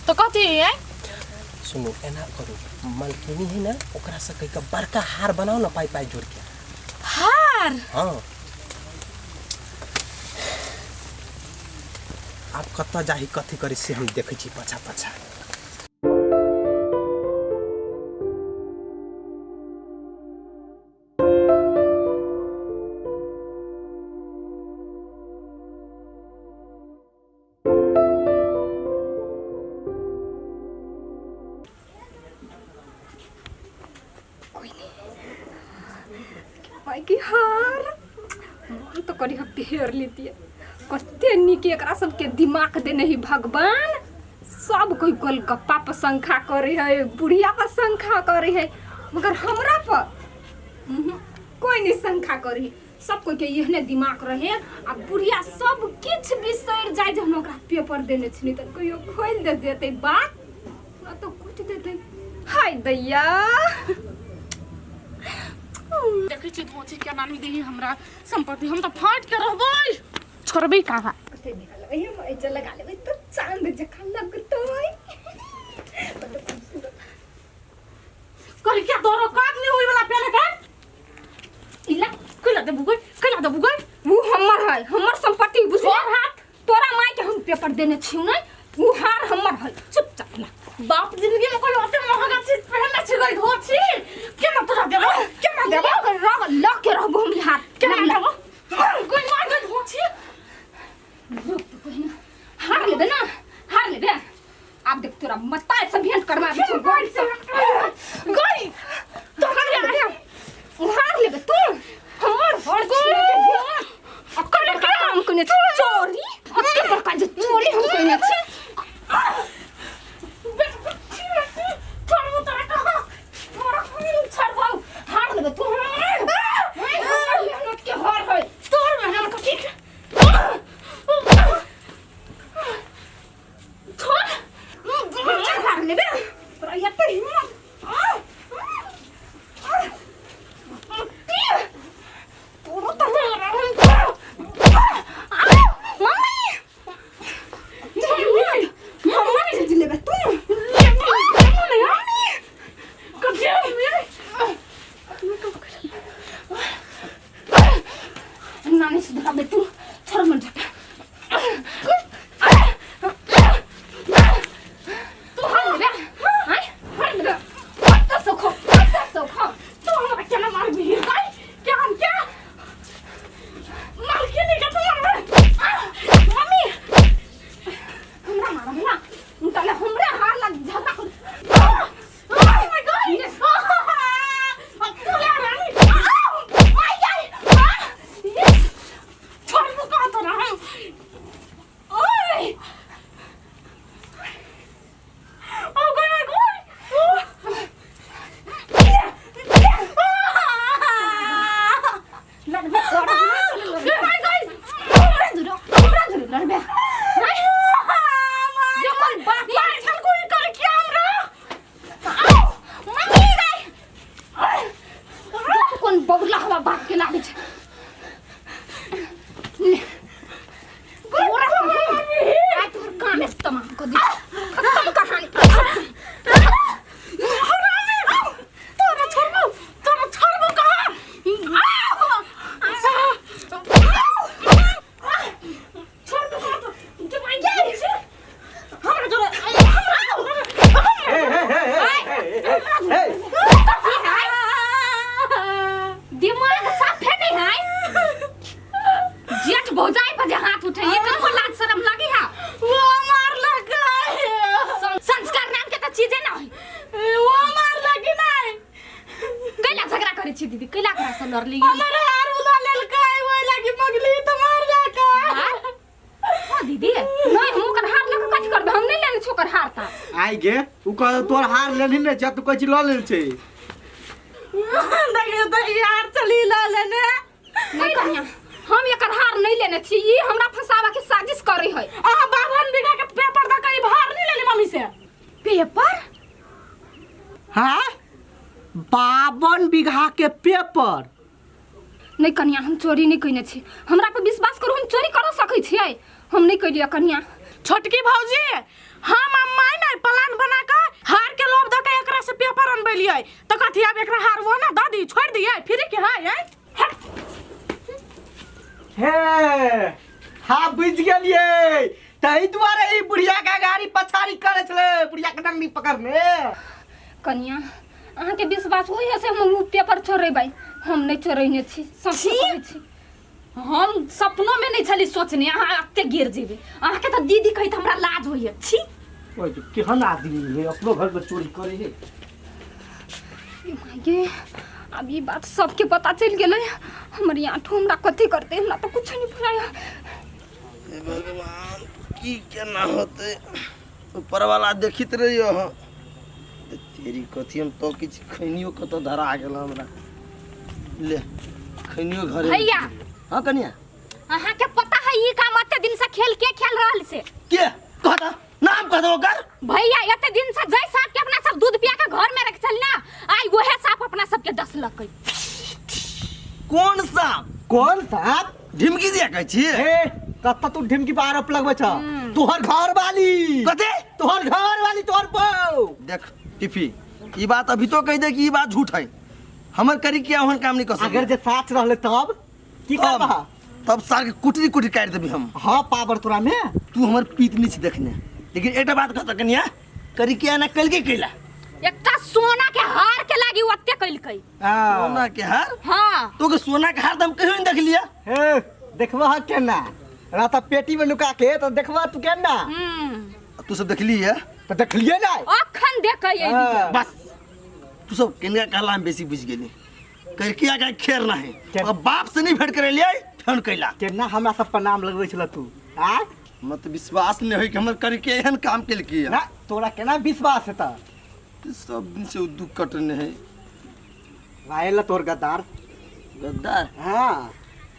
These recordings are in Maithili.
तो कथी है सुनू एना करू मलकिनी है ना ओकरा से कहि के बड़का हार बनाओ ना पाई पाई जोड़ के हार हाँ आब कतऽ जाही कथी करी से हम देखै छी पाछा पाछा माय की हार मन तो करी हम पेर लेतिए कते नीक एकरा सबके दिमाग देने ही भगवान सब कोई गोलगप्पा पर शंखा करे है बुढ़िया पर शंखा करे है मगर हमरा पर उहुं, कोई नहीं शंखा करे सब कोई के एहने दिमाग रहे आ बुढ़िया सब किछु बिसरि जाय जे हम ओकरा पेपर देने छली तऽ कहियो खोलि दे जेतै बात ना तऽ कुटि देतै हाय दैया देखै छी धोची केना नहि देही हमरा संपत्ति हम तऽ फाटि के रहबै छोड़बै कहाँ कते नीक लगै है हम एहिजे लगा लेबै तऽ चाँद जकाँ लगतै बड्ड खूबसूरत कल क्या तोरो काज नहीं होई वाला पहले का इला कैला देबू गई कैला देबू गई वो हमर है हमर संपत्ति बुझलो हाथ तोरा माय के हम पेपर देने छियौ नै वो हार हमर है चुपचाप ला बाप जिंदगी में कोई ओते महंगा चीज पहनने छी गई धो छी केना तोरा देबो केना देबो लऽ के रह लऽ के रहबो हम हार केना देबो कोई मार गई धो छी रुक तो कोई ना हार लेबे ना हार लेबे आब देख तोरा मताय से भेंट करवा दे छौ गोड़ से गई तोरा हार लेबे तू हमर हर अक्कर बड़का काम कने छी चोरी अक्कर बड़का जे चोरी हम कने छी छोड़बो तोरा कहाँ तोरा हम छोड़बौ हार लेबे तू हमर हमर मेहनत के हर है तोर मेहनत के ठीक छोड़ हार लेबे तोरा एते हिम्मत तोरो तऽ मम्मी हमर चीज लेबे तू नानी सुधराबे तू छोड़ मन झटा तू हार लेबे हाय हार लेबे पत्ता सुखो पत्ता सुखो तू हमरा केना मारबी हाय क्या हम क्या मार के नहीं का तू मारबे मम्मी हमरा मारब ना तले हमरे हार लग झगड़ा कर Oh my God! तू ले रानी आई आई यस छोड़ दो कहाँ तोरा हम ओए Oh God, my God! लड़बे कर हमरा जुरो हमरा जुरो लड़बे जो कोई बाप मार छल कोई कर क्या हमरा मम्मी गई देखो कोन बौला हवा बाप के लागे छै ले। तोरा आइ तोहर कामे से तमाम कऽ दी खत्म कहानी तोरा छोड़बो तोरा छोड़बो कहाँ छोड़बो कहाँ तो जब आई हमरा जोरे हे दिमाग साफे नहीं है जेठ भौजाई पर जे हाथ उठे ये कनको लाज शरम लगी है वो मार लगा संस्कार नाम के त चीजे ना है वो मार लगी नहीं कैला झगड़ा करे छी दीदी कैला करा से लड़ली हमर हार उला लेलकै ओइ लागी मगली त मार लगा हां दीदी नहीं हम ओकर हार लके कथी करबे हम नहीं लेने छी ओकर हार ता आइ गे उ कह तोर हार लेलही ने छै तू कहै छी लऽ लेल छै देखियो त यार चली ल लेने नहीं कन्या हम एकर हार नहीं लेने छी ई हमरा फंसावा के साजिश करे है अहाँ बाभन बीघा के पेपर द कई भार नहीं लेली मम्मी से पेपर हाँ 52 बीघा के पेपर। नहीं कनिया, हम चोरी नहीं कयने छी, हमरा पर विश्वास करू, हम चोरी कर सकै छियै, हम नहीं कयलियै कनिया। छोटकी भौजी, हम आ माय ने प्लान बना के हार के लोभ दऽ के एकरा से पेपर अनबेलियै, तऽ कथी आब एकरा हार वो ना दऽ दी, छोड़ि दियै फ्री के है आँय? हट। हे हाँ बुझि गेलियै, ताहि दुआरे ई बुढ़िया के गाड़ी पछाड़ी करै छलै, बुढ़िया के डंडी पकड़ने। कनिया अहाँके विश्वास होइए से हम उ पेपर चोरेबै? हम नहि चोरेने छी, सच कहै छी। हम सपनो में नहीं छली सोचने अहाँ एते गिर जेबै, अहाँके तऽ दीदी कहैत हमरा लाज होइए। छी। ओए केहन आदमी है, अपनो घर में चोरी करे है। ये अब ई बात सबके पता चलि गेलै, हमर यहाँ हमरा कथी करतै, हमरा तऽ कुछो नहि फुराय। हे भगवान, की केना होतै, ऊपर वाला देखित रहियो। हँ तेरी कथी, हम तो किछु खैनियो कतऽ धरा गेल हमरा, ले खैनियो घरे। भैया। हाँ कनिया। अहाँ के पता है ई काम एते दिन से खेल के खेल रहल से? के कहता, नाम कह दो ओकर। भैया एते दिन से जै सांप के अपना सब दूध पिया के घर में रख चल ना, आई वहे सांप अपना सबके डसलकै। कौन सांप? कौन सांप? ढिमकी दिया कहै छी। ए कत्ता तू ढिमकी पर आरोप लगबै छ? तोहर घर वाली। कथी? तोहर घर वाली, तोहर बहू। देख टिफी, ई बात अभी तो कह दे कि ई बात झूठ है, हमर करी किया ओहन काम नहीं कर सके। अगर जे साच रहले तब की करबा? तब सार के कुटरी कुटरी काटि देबी हम। हाँ पावर तोरा में। तू हमर पीत नहीं छी देखने, लेकिन एकटा बात कहता कनिया, करी किया ना कल के कैला? एकटा सोना के हार के लागी ओते कइलकै। सोना के हार? हाँ। तो के सोना के हार त हम कहियो नहीं देखलिया। हे देखबा हा केना राता पेटी में लुका के, तो देखबा तू केना। तू सब देखली है? तो देखलिए ना, अखन देखै हाँ। बस तू सब केनका कहला हम बेसी बुझ गेली, करके आगे खेर ना है और बाप से नहीं भेंट करे लिया फोन कैला। केना हमरा सब पर नाम लगबै छल तू? आ मत विश्वास नहीं होई कि हमर करके एहन काम केलकी। ना तोरा केना विश्वास हेता? सब दिन से उ दुख कटने है। आयल तोर गद्दार। गद्दार? हाँ।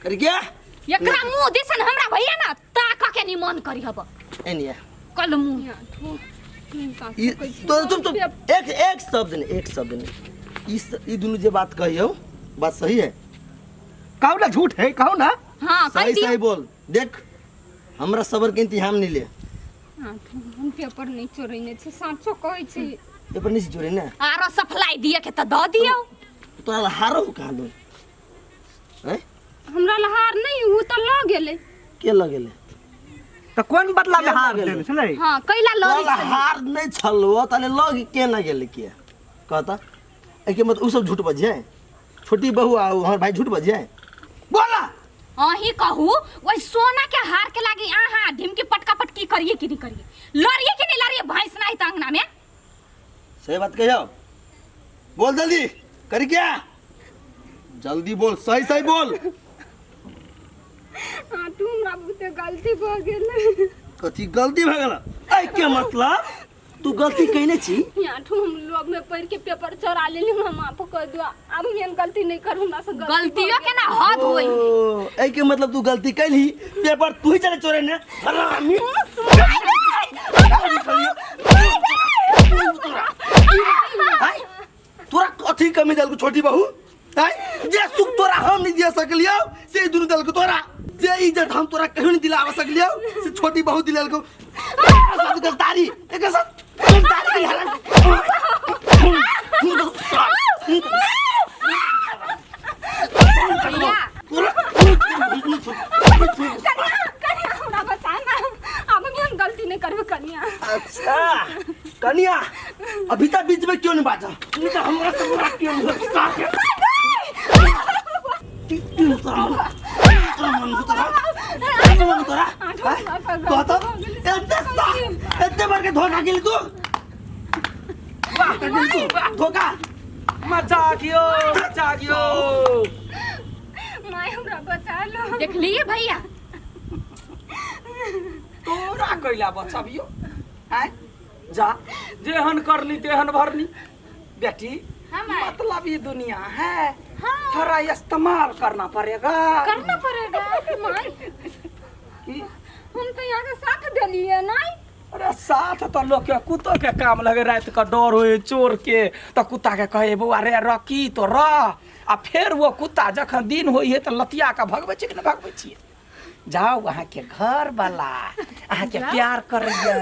कर गया एकरा मुंह दिसन हमरा भैया ना ताक के नि मन करी हब। एनिया कल मुंह ई तो चुप चुप, एक एक शब्द नहीं, एक शब्द नहीं। ई दोनों जे बात कहियो बात सही है? कहू ना झूठ है, कहू ना। हां सही सही बोल। देख हमरा सबर के इंतजाम नहीं ले। हां हम पेपर नहीं चोरैने छी, साचो कहै छी। पेपर नहीं चोरे ना, आरो सप्लाई दिए के त द दियो। तोरा हारो कहां दो? हैं हमरा लहार नहीं, उ त ल गेलै। के ल गेलै? त कोन बदला में हार देने छलै? हां कैला ल गेलै? हार नहीं छलौ तने लग के ना गेलै के कहता? एके मत उ सब झूठ बजे, छोटी बहू आ हमर भाई झूठ बजे बोला। अही कहू ओइ सोना के हार के लागी आहा ढिमकी पटका पटकी करिए कि नहीं करिए, लड़िए कि नहीं लड़िए, भैंस नहीं त अंगना में। सही बात कहियो, बोल जल्दी करी क्या, जल्दी बोल, सही सही बोल। हां तू हमरा बहुते गलती भ गेल। कथी गलती भ गेल? ऐ के मतलब तू गलती कइने छी? यहाँ ठू हम लोभ में पड़ के पेपर चोरा लेली, हमरा माफ कर दो, अब हम एहन गलती नहीं करू, हमरा से गलतियों के ना हद होई। ऐ के मतलब तू गलती कैली, पेपर तू ही चले चोरे ने हरामी। तोरा कथी कमी देलको छोटी बहू? जे सुख तोरा हम नहीं दिया सकलियो से दुनू देलको तोरा, जे इज्जत हम तोरा कहियो नहीं दिलावा सकलियो से छोटी बहू दिलेलको। गद्दारी एक साथ गद्दारी के हालत। कनिया हमरा बचाना, अब हम गलती नहीं करबे कनिया। अच्छा कनिया अभी तक बीच में क्यों नहीं बाजा? नहीं तो हमरा से बुरा क्यों नहीं एते बार के धोखा गेली तू, धोखा मचा गियो, मचा गियो। My हमरा बचा लो। देखलिए भैया तोरा कैला बचाबियो? आय जा, जेहन करनी तेहन भरनी। बेटी मतलब ये दुनिया है, थोड़ा इस्तेमाल करना पड़ेगा, करना पड़ेगा। माय की हम तो यहाँ के साथ देलिए नहीं। अरे साथ तो लोग के कुत्तो के काम लगे रात का डर होए चोर के तो कुत्ता के कहे बौआ रे रकी तो रह आ फेर वो कुत्ता जखन दिन होई है तो लतिया के भगबै छै कि नहि भगबै छियै जाउ अहाँके घर वाला अहाँके प्यार करैया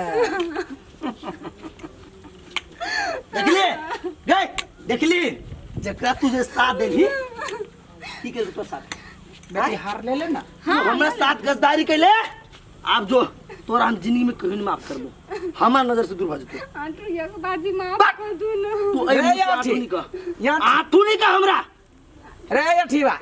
देखली गए देखली जकरा तू जे साथ देली की केलको तोर साथ बेटी हार ले ले ना तू हमरा साथ गद्दारी कैले आब जो तोरा हम जिंदगी में कहियो नहीं माफ करबो हमार नजर से दूर भ जेतौ आंटू एक बाजी माफ कर दू ना तू एहि रे मुँह से यार आँठू ठीक। नहीं कह यहाँ ठीक। आँठू नहीं कह हमरा रे अठीवा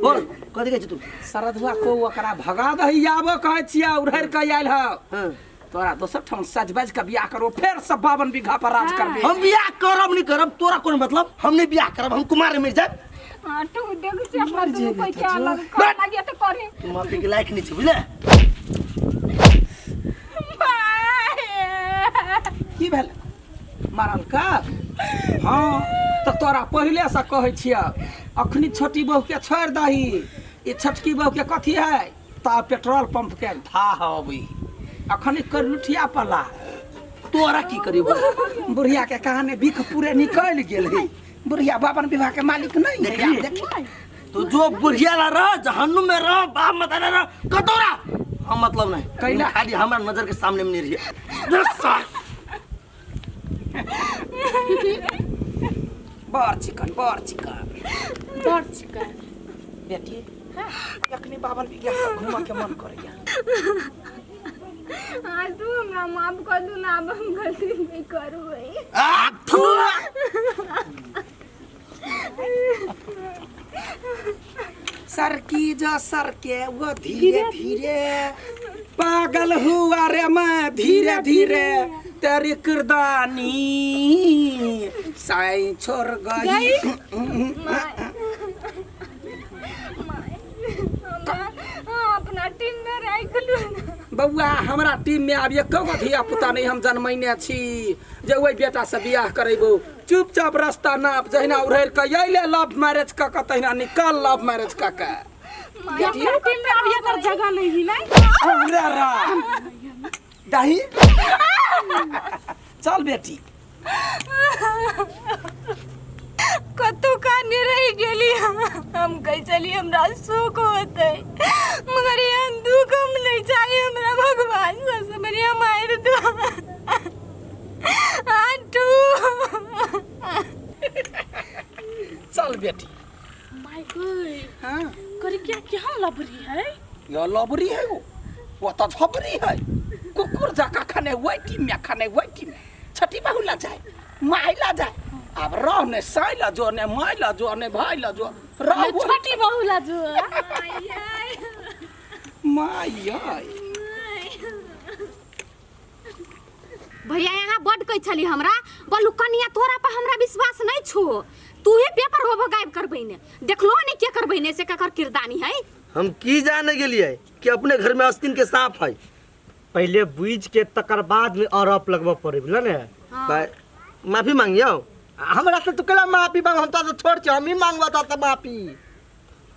बोल कथी कहै छी तू सरधुआ को ओकरा भगा दही आबो कहै छियै उड़ैर के आयल हौ हाँ। तोरा दोसर ठाम सज बज के बियाह करो फेर सब 52 बीघा पर राज करबे हम बियाह करब नहीं करब तोरा कोन मतलब हम नहीं बियाह करब हम कुमार मर जाब आंटू देख छी अपना मर दुनू जेबे कोई तऽ के अलग जो। कर लागिया तो करे तू माफी के लायक नहीं छी बुझले की भेल मारल का हाँ तऽ तोरा पहिले से कहै छियै अखनी छोटी बहू के छोड़ि दही ई छोटकी बहू के कथी है तऽ पेट्रोल पंप के धाह अबै अखनी करलुठिया पला तोरा की करी बोल बुढ़िया के कहानी बिख पूरे निकलि गेल है बुढ़िया बाबन विवाह के मालिक नहीं है देखी। देखी तो जो बुढ़िया ला रह जहन्नुम में रह बाप मतारा रह कतोरा हम मतलब नहीं कैला? खाली हमारा नजर के सामने में नहीं रही सार बड़ चिकन बड़ चिकन बड़ चिकन बेटी अखनी बाबन विवाह के घूमऽ के मन करैया आंटू हमरा माफ कर दू ना आब हम गलती नहीं करबै आ, थू! सर की जो सर के वो धीरे धीरे पागल हुआ रे मैं धीरे धीरे तेरी किरदानी साई छोड़ गई हमरा अपना टीम में राखि लू ना बौआ हमरा टीम में आब एको गो धिया पुता नहीं हम जन्मैने छी जे ओहि बेटा से बियाह करेबो चुपचाप रास्ता नाप जहिना उड़ैर के अइले लव मैरिज कऽ के तहिना निकल लव मैरिज कऽ के अपना टीम में अब एकर जगह नहीं है नहीं अरे रा दही चल बेटी कतौ काने रहि गेली हम कहै छली हमरा सुख होतै मगर एहन दुख हम नहीं चाही हमरा भगवान सबसे बढ़िया मारि दो आंटू चल बेटी my God हाँ करी क्या केहन लबरी है यो लबरी है वो तो झबरी है कुकुर जका खाने वही टीम में खाने वही टीम में छठी बहु ला जाए माई ला जाए अब रह ने साई ला जो ने माई ला जो ने भाई ला जो रह वो छोटी बहू ला जो माई आई भैया यहाँ बड कहै छली हमरा बोलू कनिया तोरा पर हमरा विश्वास नहीं छो तू ही पेपर होबो गायब करबै ने देखलो ने के करबै ने से ककर किरदानी है हम की जाने गेलिए कि अपने घर में अस्तिन के सांप है पहिले बुझि के तकर बाद में आरोप लगबऽ पड़े बुझल ने भाई माफी मांगियो हमरा से तू केला माफी मांग हम तो छोड़ छी हम ही मांगबा तो माफी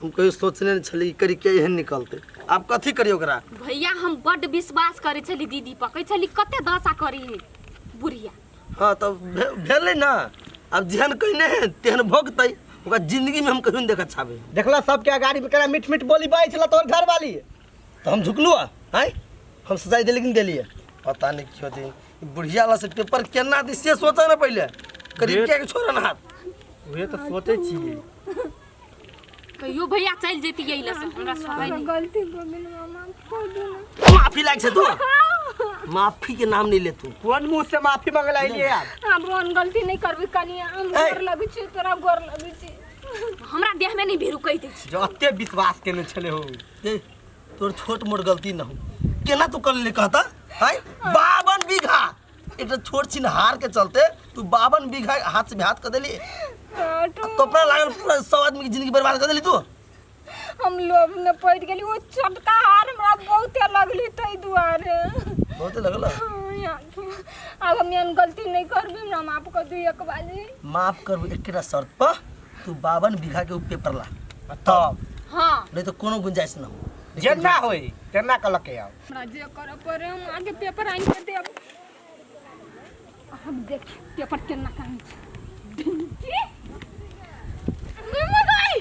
हम कहियो सोचने नहीं छली करी के एहन निकलते आप कथी करियो ओकरा भैया हम बड विश्वास करै छली दीदी पर कहै छली कते दशा करी है बुढ़िया हाँ तब भेलै ना अब जेहन कहने है तेहन भोगतै ओकरा जिंदगी में हम कहियो नहीं देखा छाबे देखला सबके गाड़ी में केना मीठ मीठ बोली बाजै छला तोहर घर वाली तो हम झुकलू आय हम सजाई देली कि नहीं देलिए पता नहीं क्यों दे बुढ़िया वाला से पेपर केना दी से सोचा ना पहले करीब के छोड़ा ना हाथ उहे तो सोचै छियै कहियो भैया चलि जैती अइला से हमरा सोहाय नहीं गलती भऽ गेल मामा कर दू ना माफी लाग छै तू माफी के नाम नहीं ले तू कोन मुंह से माफी मांगे ला अइलियै आब आब हम गलती नहीं करबै कनिया हम ए! गोर लगै छी तोरा गोर लगै छी हमरा देह में नहीं भेरू कहि दै छी जो अते विश्वास केने छले हो ए तोर छोट मोट गलती न हो केना तू कर ले कहता हाय 52 बीघा एकटा छोट छिन हार के चलते तू 52 बीघा हाथ से हाथ कर देली तो अपना लागल पूरा 100 आदमी के जिंदगी बर्बाद कर देली तू हम लोभ में पड़ गेली ओ छोटका हार हमरा बहुते लगली ताहि दुआरे बहुते लगल आब हम एहन गलती नहीं करबै हमरा माफ कर दू एक बारी माफ करबू एकटा शर्त पर तू 52 बीघा के ऊ पेपर ला तब हाँ नहीं तो कोनो गुंजाइश न हो जेना होई तेना कऽ लके आओ। हमरा जे करऽ पड़े हम आगे पेपर आनि के देब। हम देख पेपर केना कान छै।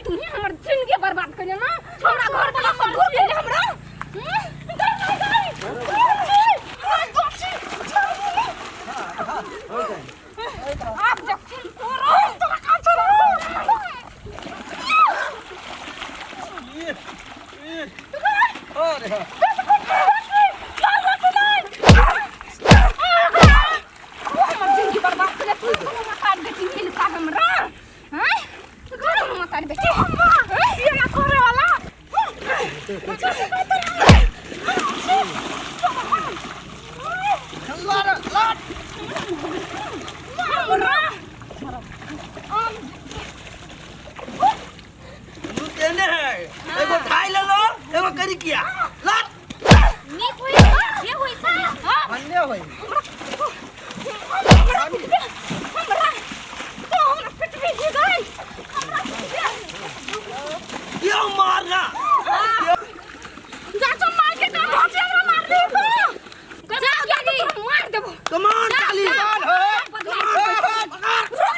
तू ही हमर जिंदगी बर्बाद कर ना, हमरा घर वाला सब दूर गेले हमरा। आप जखन तोरा तोरा का छोड़ो। अरे हाँ। हमर जिंदगी बर्बाद कर तू मातार बेटी मिलता हमरा हैं कौन मातार बेटी ये ना करे वाला। लड़ लड़। हमरा तू केने है एगो ढाई ले लो एगो करी किया लड़। नीक होई जे होई छै। हां भन्ने होई। हमरा तो हमरा पिटबी ही गई। क्यों मारना? जा तो मार के का धोती हमरा मार दी तो। जाओ दीदी। मार देबो। कमान काली,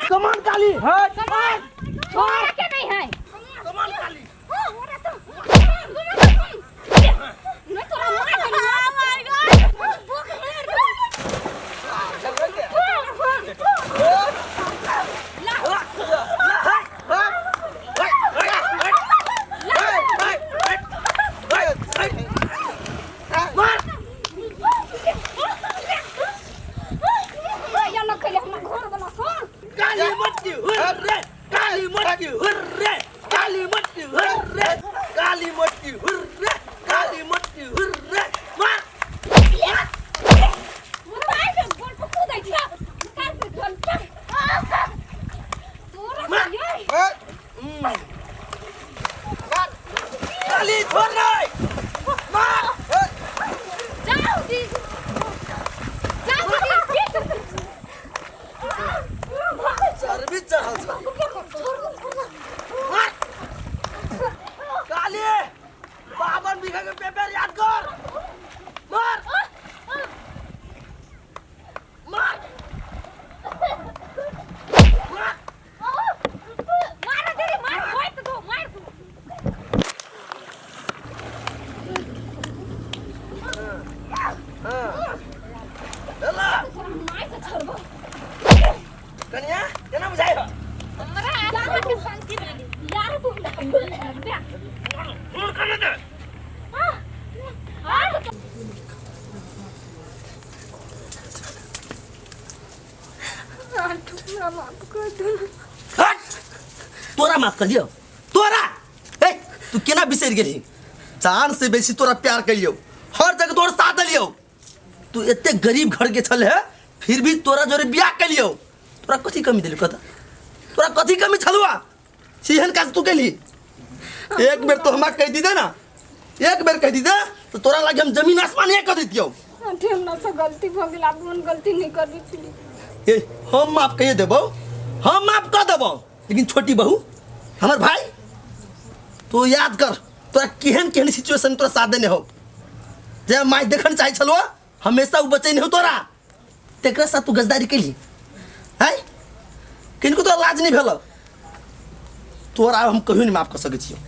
कमान काली, छोड़ा के नहीं है। कमान काली। नहीं तोरा मार देबो। या न खेले हमरा घर वाला सब। काली मटकी हुर्रे, काली मटकी हुर्रे, काली मटकी हुर्रे, काली मटकी हुर्रे, काली मटकी हुर्रे। मार। मार के गोल पर कूदै छै काट के गोल पर तोरा ये। काली छोड़ रे, मार। जाओ दीदी, जाओ दीदी। चर्बी चढ़ल छ। मार। काली 52 बीघा के पेपर याद कर। मार मार मार। मार दीदी, मार होइत दो, मार दो। हेला। मार के छोड़बो। कन्या केना बुझाइ ह? हमरा आत्मा के शांति मिली। यार तू हमरा बे। फोन कर दे। हमरा माफ कर दे। हट, तोरा माफ कर दियो तोरा। ए तू केना बिसरि गेलही? जान से बेसी तोरा प्यार कलियो, हर जगह तोर साथ दिलियो। तू एते गरीब घर के छल है, फिर भी तोरा जोरे बियाह कलियो। तोरा कथी कमी देलको कथा? तोरा कथी कमी छलुआ से एहन काज तू केलही? एक बेर तो हमरा कह दी दे ना, एक बेर कह दी दे तो तोरा लागे हम जमीन आसमान एक कर दितियौ। आंटी हमरा से गलती भ गेल, आब हम गलती नहीं करबी प्लीज। ए हम माफ कहिए देबौ, हम माफ कर देबौ, लेकिन छोटी बहू हमर भाई तू याद कर तोरा केहन केहन सिचुएशन तोरा साथ देने हो। जे माय देखन चाहे छलुआ हमेशा उ बचै नहीं हो तोरा, तेकरा साथ तू गजदारी केली है, किनको तोरा लाज नहीं भेल। तोरा हम कहियो नहीं माफ कर सकै छियौ,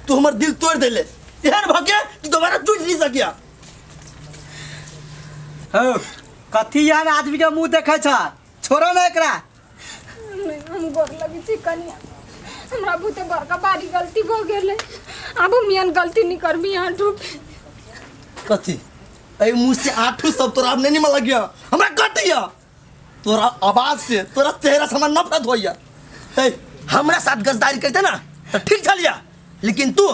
तू हमर दिल तोड़ देले एहन भऽ के कि दोबारा जुड़ि नहीं सकिया। हो कथी एहन आदमी के मुंह देखै छ? छोड़ो ना एकरा। नहीं हम गोर लगी छी कन्या, हमरा बहुते बड़का भारी गलती भ गेलै, आब हम एहन गलती नहीं करबी। यहाँ डूब कथी एहि मुँह से आठू सब तोरा आब नहीं निमन लगिया, हमरा कटिया तोरा आवाज से तोरा चेहरा से हमरा नफरत होइया। ए हमरा साथ गजदारी करते ना तो ठीक छलिया, लेकिन तू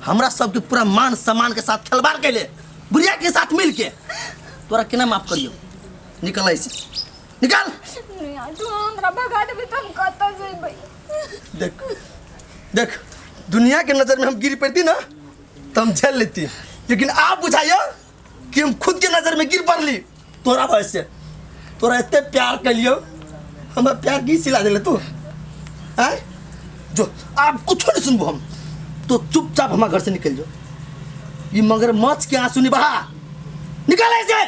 हमरा सबके पूरा मान सम्मान के साथ खिलवाड़ कैले, बुढ़िया के साथ मिल के तोरा केना माफ करियो? निकल ऐसे निकल। नहीं आठू हमरा भगा देबी त हम कतऽ जेबै? देख देख दुनिया के नजर में हम गिर पड़ती ना तो हम झेल लेती, लेकिन आप बुझाइए कि हम खुद के नजर में गिर पड़ली तोरा वजह से। तोरा इतने प्यार कलियो, हमारा प्यार की सिला दिले तू हैं? जो आप कुछ नहीं सुनबो हम तो चुपचाप हमारे घर से निकल जाओ। ई मगरमच्छ के आंसू नहीं बहा। निकल ऐसे।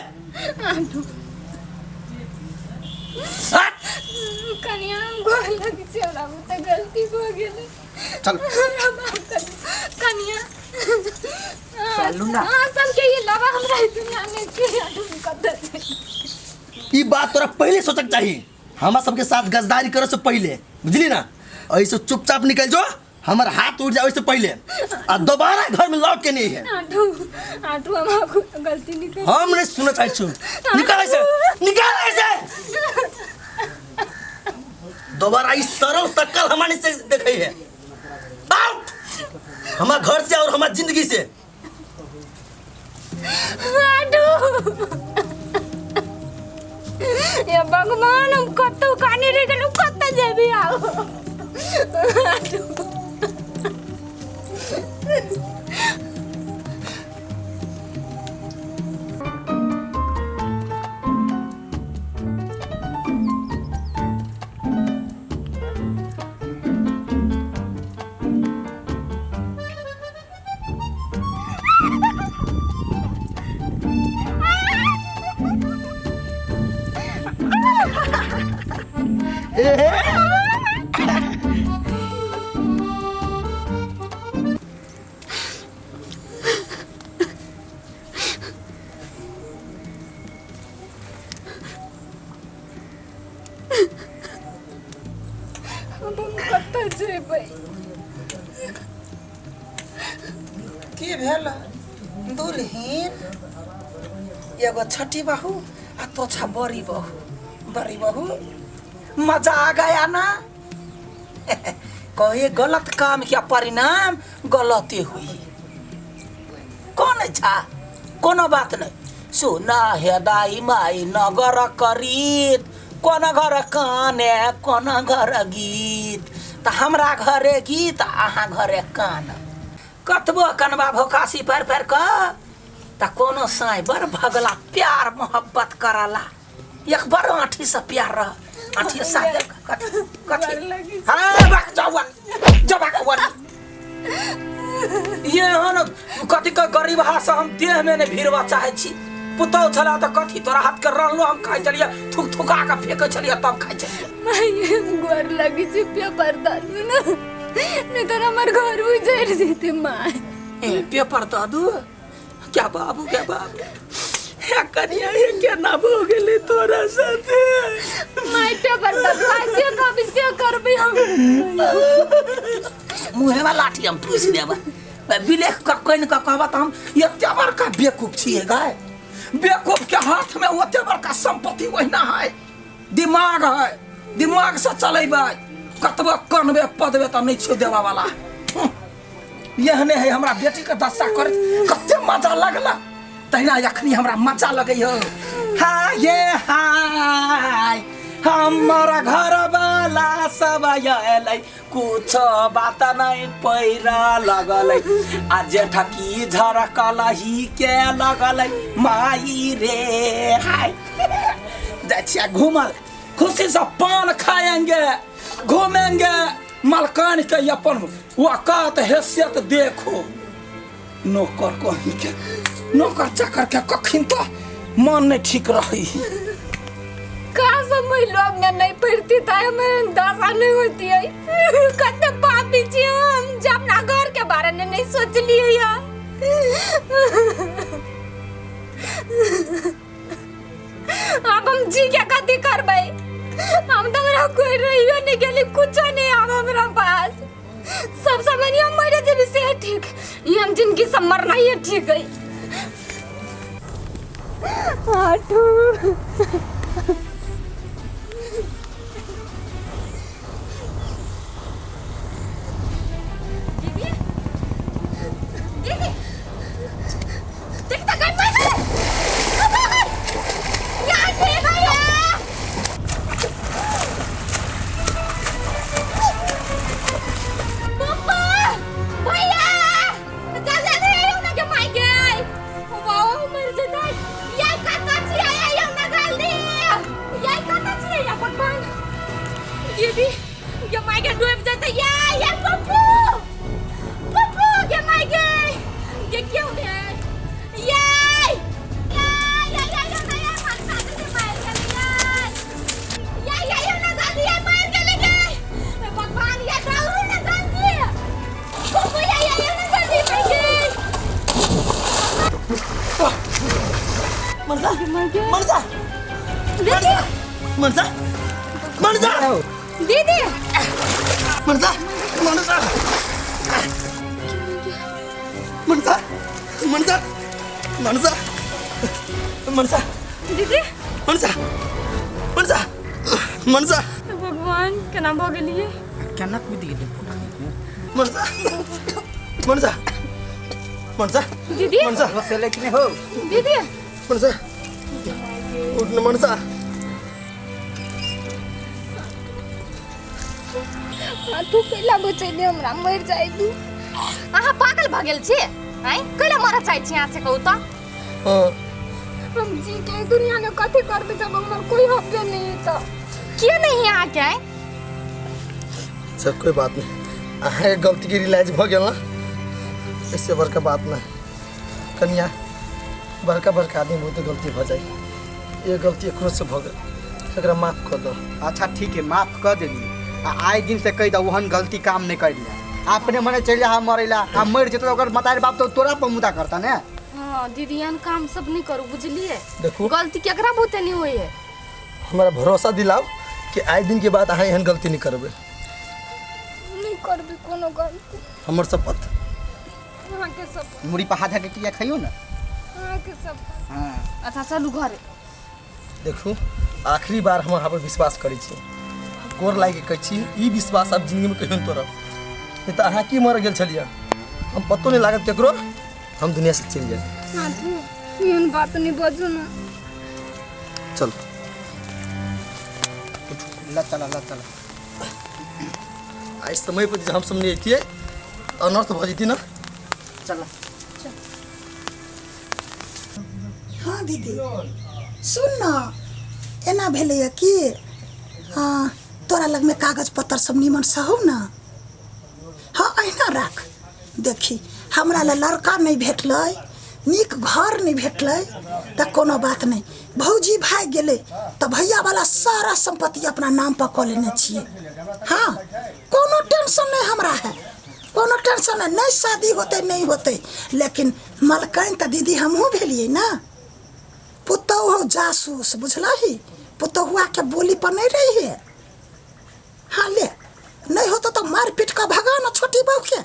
हट। कनिया हम गोर लग छी, हमरा बुते गलती हो गेलै। चल। हमरा माफ कर कनिया। चलू ना। अहाँ सबके ये लावा हमरा ई दुनिया में के आदमी कतऽ छै। ई बात तोरा पहले सोचक चाहिए, हमरा सबके साथ गद्दारी करे से पहले, बुझली ना? ऐसे चुपचाप निकल जो, हमर हाथ उठ जाए से पहले, आ दोबारा घर में लौट के नहीं है। आठू आठू, हम आगू गलती नहीं कर। हम नहीं सुनना चाहै छु। निकल ऐसे, निकल ऐसे। दोबारा इस सरल शकल हमारे से देखे है। आउट हमार घर से और हमार जिंदगी से। आठू ये भगवान, हम कतौ काने रह गेलौ, कतऽ जेबी आउ। आठू अब हम कतऽ जेबै? की भेल दुलहिन? एगो छठी बहू आ तोछा बड़ी बहू। बड़ी बहू मजा आ गया ना? कहे गलत काम के परिणाम गलती हुई। कौन छा? कोनो बात नहीं। सुना हे दाई माई नगर करीत, कोन घर काने कोन घर गीत। त हमरा घरे गीत अहाँ घरे कान। कतबो कनबा भोकासी पर पर क त कोनो साई बड़ भगला प्यार मोहब्बत करला। एक बड़ आँठी से प्यार रह, आँठी साथ कथी कथी। हाँ बक जावन जबक वन ये हन कथी के गरीब से हम देह में नहीं भिड़वा चाहे छी। पुतौ छला त कथी तोरा हाथ के रहलो हम खाइ छलियै, थुक थुका के फेकै छलियै तब खाइ छलियै। माय हम गोर लगी छी, पेपर दादू ना, नहीं तो हमर घर उजड़ जेते माय। ए पेपर दादू क्या बाबू, क्या बाबू हे कनिया, हे केना भऽ गेलै तोरा साथे? माय पेपर दादू आज जे कहबी से करबै हम। मुँहेमे लाठी हम ठूसि देबै। बिलेख कऽ कनि कऽ कहबऽ तऽ हम एते बड़का बेवकूफ छियै गाय। बेवकूफ के हाथ में ओते बड़का संपत्ति ओहिना है, दिमाग है, दिमाग से चलेबै। कतबो कनबे पदबे तऽ नहि छौ देबऽ वाला। एहने है हमरा बेटी के दशा करैत कते मजा लगला, तहिना अखनी हमरा मजा लगै हो। हाय ये हाय हमर घर वाला सब अयलै, कुछो बात नहीं पैरा लगलै, आ जेठकी झरकलही के लगलै माई रे। हाय जाइ छियै घूमल, खुशी से पान खाएंगे, घूमेंगे, मलकान के अपन औकात हैसियत देखो। नौकर कहीं के नौकर चाकर के कखिन तो मन नहीं ठीक रही। का सब लोग में नहीं पढ़ती था, हमें दशा नहीं होती है। कते पापी छी हम, जब अपना घर के बारे में नहीं सोच लिए यार। अब हम जी के कथी करबै? हम तो हमरा कोई रहियो नहीं गेली, कुछो नहीं अब हमरा पास। सब समय हम मरे जेबी से ठीक, ये हम जिंदगी से मरना ही ठीक है। आठू दीदी दीदी देख त गई मर गेलै। यार ठीक है यार। पप्पा भैया चल जल्दी आइयो ना के माई के। बाबा मर जेतै। यार कतऽ छियै? आइयो ना जल्दी। यार कतऽ छियै या भगवान? दीदी के माई के डूब जेतै। या या पप्पू पप्पू के माई के के क्यों ने मनसा, मनसा, दीदी। मनसा, मनसा, मनसा, मनसा, मनसा, मनसा, दीदी। मनसा, मनसा, मनसा। भगवान केना भऽ गेलियै? केना कूदि गेलै? मनसा, मनसा, मनसा। दीदी। मनसा। बसेले कि नहीं हो? दीदी। मनसा, उठ न मनसा। तू कैला बचेले हमरा, मर जाय तू। अहाँ पागल भऽ गेल छी आँय? कैला मरऽ चाहै छी अहाँ से कहू तऽ? हाँ। हम जी के दुनिया में कथी करबे जब हमर कोई हबे नहीं तो? किए नहीं है अहाँके आँय? सब कोई बात नहीं, अहाँके गलती के रियलाइज भऽ गेल ना, इससे बड़का बात नहीं कनिया। बड़का बड़का आदमी बहुत गलती भऽ जाए, ये गलती एकरो से भऽ गेल, एकरा माफ कर दो। अच्छा ठीक है, माफ कर देली। आ आए दिन से कह दो ओहन गलती काम नहीं कर लिया। अपने मने चल जा मरेला, आ मर जेतो ओकर मतार बाप तो तोरा पर मुदा करता ने। हाँ दीदी, एहन काम सब नहीं करू, बुझलिए? देखू गलती केकरा बहुते नहीं होई है। हमरा भरोसा दिलाओ कि आए दिन के बाद अहाँ एहन गलती नहीं करबे। नहीं करबे कोनो गलती। हमर शपथ। अहाँ के शपथ। मुड़ी पर हाथ के किया खाइयो ना। अहाँ के शपथ। हाँ। अच्छा चलू घरे। देखू आखिरी बार हम अहाँ पर विश्वास करै छी, गोर लागि के कहै छी, ई विश्वास आब जिंदगी में कहियो नहि तोड़ब। नहीं तऽ अहाँ की मर गेल छलियै, हम पतो नहीं लागत केकरो, हम दुनिया से चलि जाए। हाँ तू एहन बात नहीं बजू ना। चल ला चला, ला चला। आइ समय पर जे हम सब नहीं अइतियै अनर्थ भऽ जैती ना। चला। हाँ दीदी सुन ना, एना भेलैए कि हाँ तोरा लगमे कागज पत्तर सब निमन से हौ ना? हाँ अहिना राख। देखी हमरा ला लड़का नहीं भेटलै, नीक घर नहीं भेटलै, तऽ कोनो बात नहीं, भौजी भागि गेलै तऽ भैया वाला सारा संपत्ति अपना नाम पर कऽ लेने छियै। हाँ कोनो टेंशन नहीं हमरा है, कोनो टेंशन नहीं, नहीं शादी होतै नहीं होतै, लेकिन मलकाइन तऽ दीदी हमहूँ भेलियै ना। पुतहु हौ जासूस, बुझलही? पुतहुआ के बोली पर नहीं रही है। हाँ ले, नहीं होतो तो मार पीट कऽ भगा ना छोटी बहू के,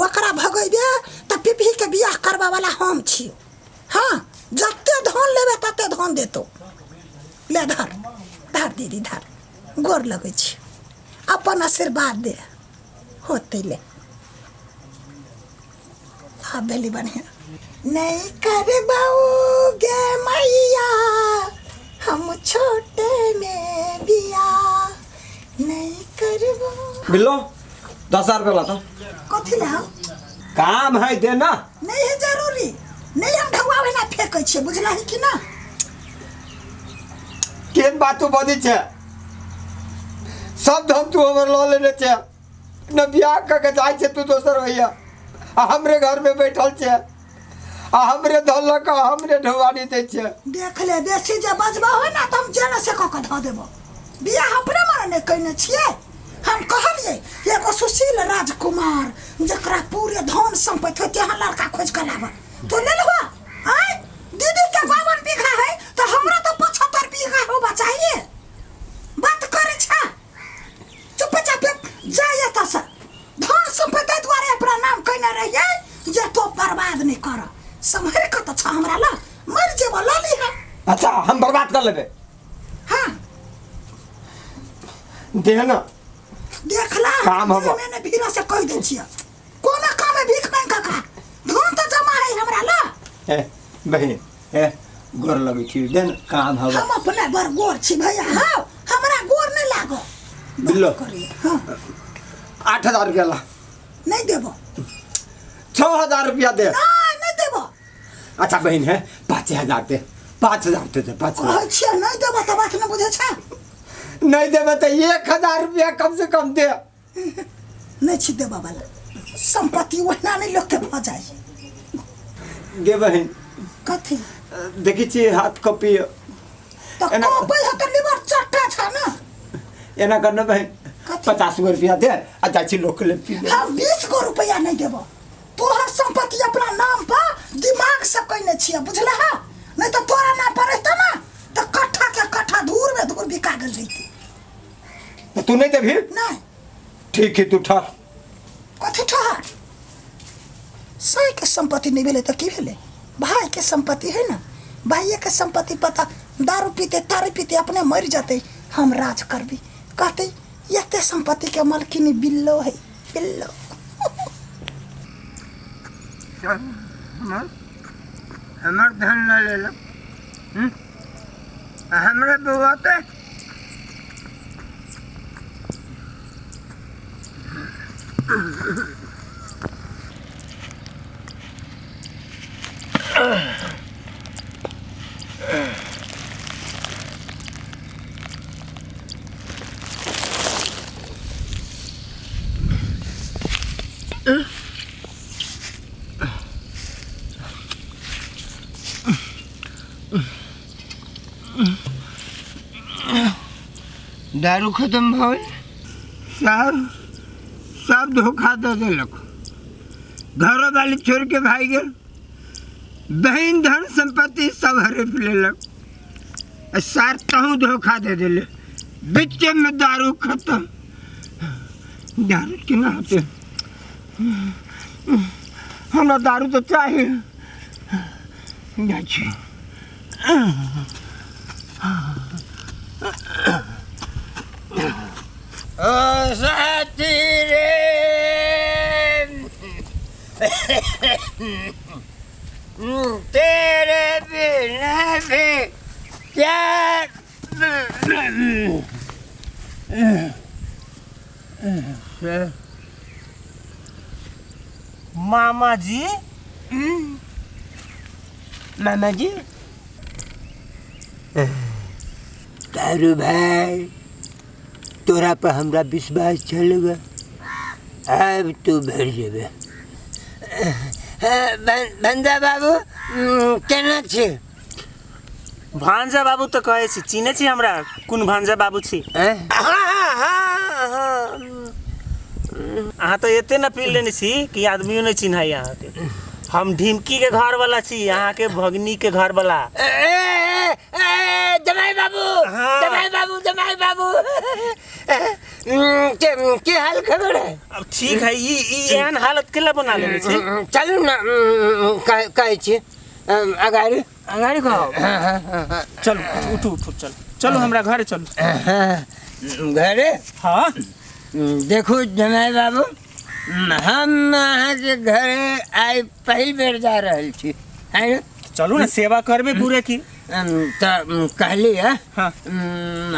ओकरा भगेबे तऽ पिपही के बियाह करबा वाला हम छी। हाँ जते धन लेबे तते धन देतो। ले धर, धर दीदी धर, गोर लगै छी, अपन आशीर्वाद दे। होते ले आब भेली बढ़िया। नहीं करबाओगे मैया हम छोटे में बियाह, नहीं करबो। बिल्लो 10,000 रुपया लाता। कथी ला? काम है देना। नहीं है जरूरी, नहीं हम ढौआ ओहिना फेंकै छियै, बुझलही कि ना? केहन बात तू बजै छै? सब धन तू हमर लऽ लेने छै न, बियाह कऽ के जाइ छै तू दोसर भैया, आ हमरे घर में बैठल छै, आ हमरे धन लऽ कऽ हमरे ढौआनी दै छै। देख ले बेसी जे बजबा हो ना तऽ हम जेना से कऽ के धऽ देबो। बियाह अपने मने नहि कयने छियै। हम कहलियै एगो सुशील राजकुमार जकरा पूरे धन संपत्ति हो तेहन लड़का खोजि कऽ लाबऽ, तो लेलहो? आँय दीदी के 52 बीघा है तऽ हमरा तऽ 75 बीघा होबा चाहिए। बात करै छा, चुपचाप जा एतऽसँ। धन संपत्ति दुआरे अपना नाम कयने रहियै जे तो बर्बाद नहि कर। सम्हरि कऽ तऽ छह हमरा लग, मरि जेबऽ लऽ लिहऽ। अच्छा हम बर्बाद कर लेबै। हाँ दे ना देखला काम हबो। मैंने भीड़ा से कह दै छियै, कोनो काम है भीख मांग कऽ खा, धन तऽ जमा है हमरा लग। ए बहिन, ए गोर लगै छी, दे ना काम हबो। हम अपने बड़ गोर छी भैया, हाँ हमरा गोर नहीं लागो। बिल्लो हाँ 8,000 रुपया ला। नहीं देबो। 6,000 रुपया दे। नहीं नहीं देबो। अच्छा बहिन है 5,000 दे, 5,000 दे दे, 5,000। कहै छियै नहीं देबो तऽ बात नहीं बुझै छै। नहीं देबे तो 1,000 रुपया कम से कम दे। नहीं छी देबऽ वाला, संपत्ति ओहिना नहीं लोक के भऽ जाइ। गे बहिन कथी देखै छी हाथ कपी तऽ कपै है तऽ लिवर चट्टा छ ना। एना करना बहिन, 50 गो रुपया दे आ जाइ छी लोक ले पी ले। हम 20 गो रुपया नहीं देबो। तोहर संपत्ति अपना नाम पर दिमाग से कयने छियै, बुझलह? नहीं तऽ तोरा नाम पर रहतौ ना तऽ कट्ठा के कट्ठा आधूर में धूर बिका गेल रहितै। तो तू नहीं देबही? नहीं। ठीक है, तू ठहर। कथी ठहर? साई के संपत्ति नहीं भेलै तऽ की भेलै? भाई के संपत्ति है ना, भाइये के संपत्ति पता दारू पीते तारी पीते अपने मर जते, हम राज करबी। कहते एते संपत्ति के मालकिनी बिल्लो है, बिल्लो। हमर धन न लेलक, हमरे बउआ ते दारू खत्म भऽ सब सब धोखा दऽ देलक। घरो वाली छोड़ के भागि गेल, बहिन धन संपत्ति सब हड़प लेलक, सार तहूँ धोखा दे देले, बीचे में दारू खत्म। दारू केना होतै? हमरा दारू तऽ चाही। जाइ छी। ओ साथी रे, तेरे बिना भी क्या। मामा जी, मामा जी, दारू भाई तोरा पर हमरा विश्वास छल, अब तू भर जेबे। भंजा बाबू केना छी? भांजा बाबू तो कहै छी, चिन्है छी हमरा? कोन भांजा बाबू छी? अहाँ तो एते न पी लेने छी कि आदमियों नहीं चिन्है अहाँके। हम ढिमकी के घर वाला छी, अहाँके भगनी के घर वाला। जमाई बाबू, जमाई बाबू, जमाई बाबू, के हाल खबर है? अब ठीक है। ई एहन हालत केला बना लेने छी? चलू ना, कहै छी अगाड़ी अगाड़ी कहो। चलू, उठू उठू, चलू चलू हमरा घरे चलू। घरे? हाँ। देखू जमाई बाबू, हम अहाँके घरे आइ पहिल बेर जा रहल छी, है? चलू ना, सेवा करबे पूरे की। तऽ कहली है, हाँ।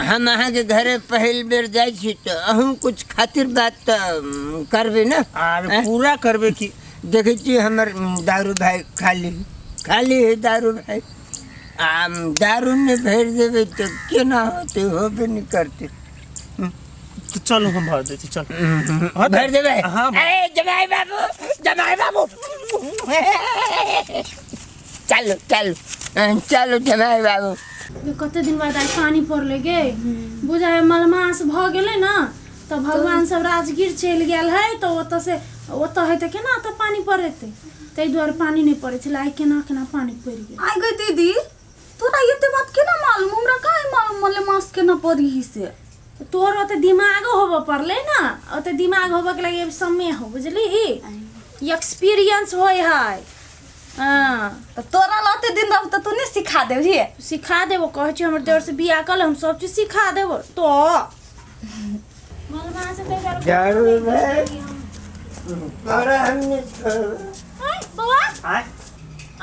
हम अहाँके घरे पहिल बेर जाइ छी तऽ अहूँ कुछ खातिर बात तऽ करबै ने? आर पूरा करबे की। देखै छी हमर दारू भाई खाली खाली है दारू भाई, आ दारू नहि भरि देबै तऽ केना होतै? होबे नहि करतै। तो चलू हम भर दै छी, चलू भरि देबै। हाँ। ए जमाई बाबू, जमाई बाबू, चलू चलू चलू जमाई बाबू। कते दिन बाद आइ पानी पड़लै गे, बुझाइ मलमास भऽ गेलै ने तऽ भगवान सब राजगीर चलि गेल है, तऽ ओतऽ से ओतऽ है तऽ केना ओतऽ पानी पड़ेतै, ताहि दुआरे पानी नहि पड़ै छलै। आइ केना केना पानी पड़ि गेल। आइ गई दीदी, तोरा एते बात केना मालूम? हमरा काहे मालूम मलेमास केना पड़ी से? तोर ओते दिमागो होबऽ पड़लै ने, ओते दिमाग होबऽ के लागि समय हो, बुझली? एक्सपीरियंस होइ है। हाँ, तऽ तोरा लते दिन रहब तऽ तू नहीं सिखा देबही? सिखा देबो, कहै छी हमर देवर से बियाह कऽ ले, हम सब चीज सिखा देबो। तो मलमास दारू भाई तोरा हम नहि छोड़बै। बौआ आइ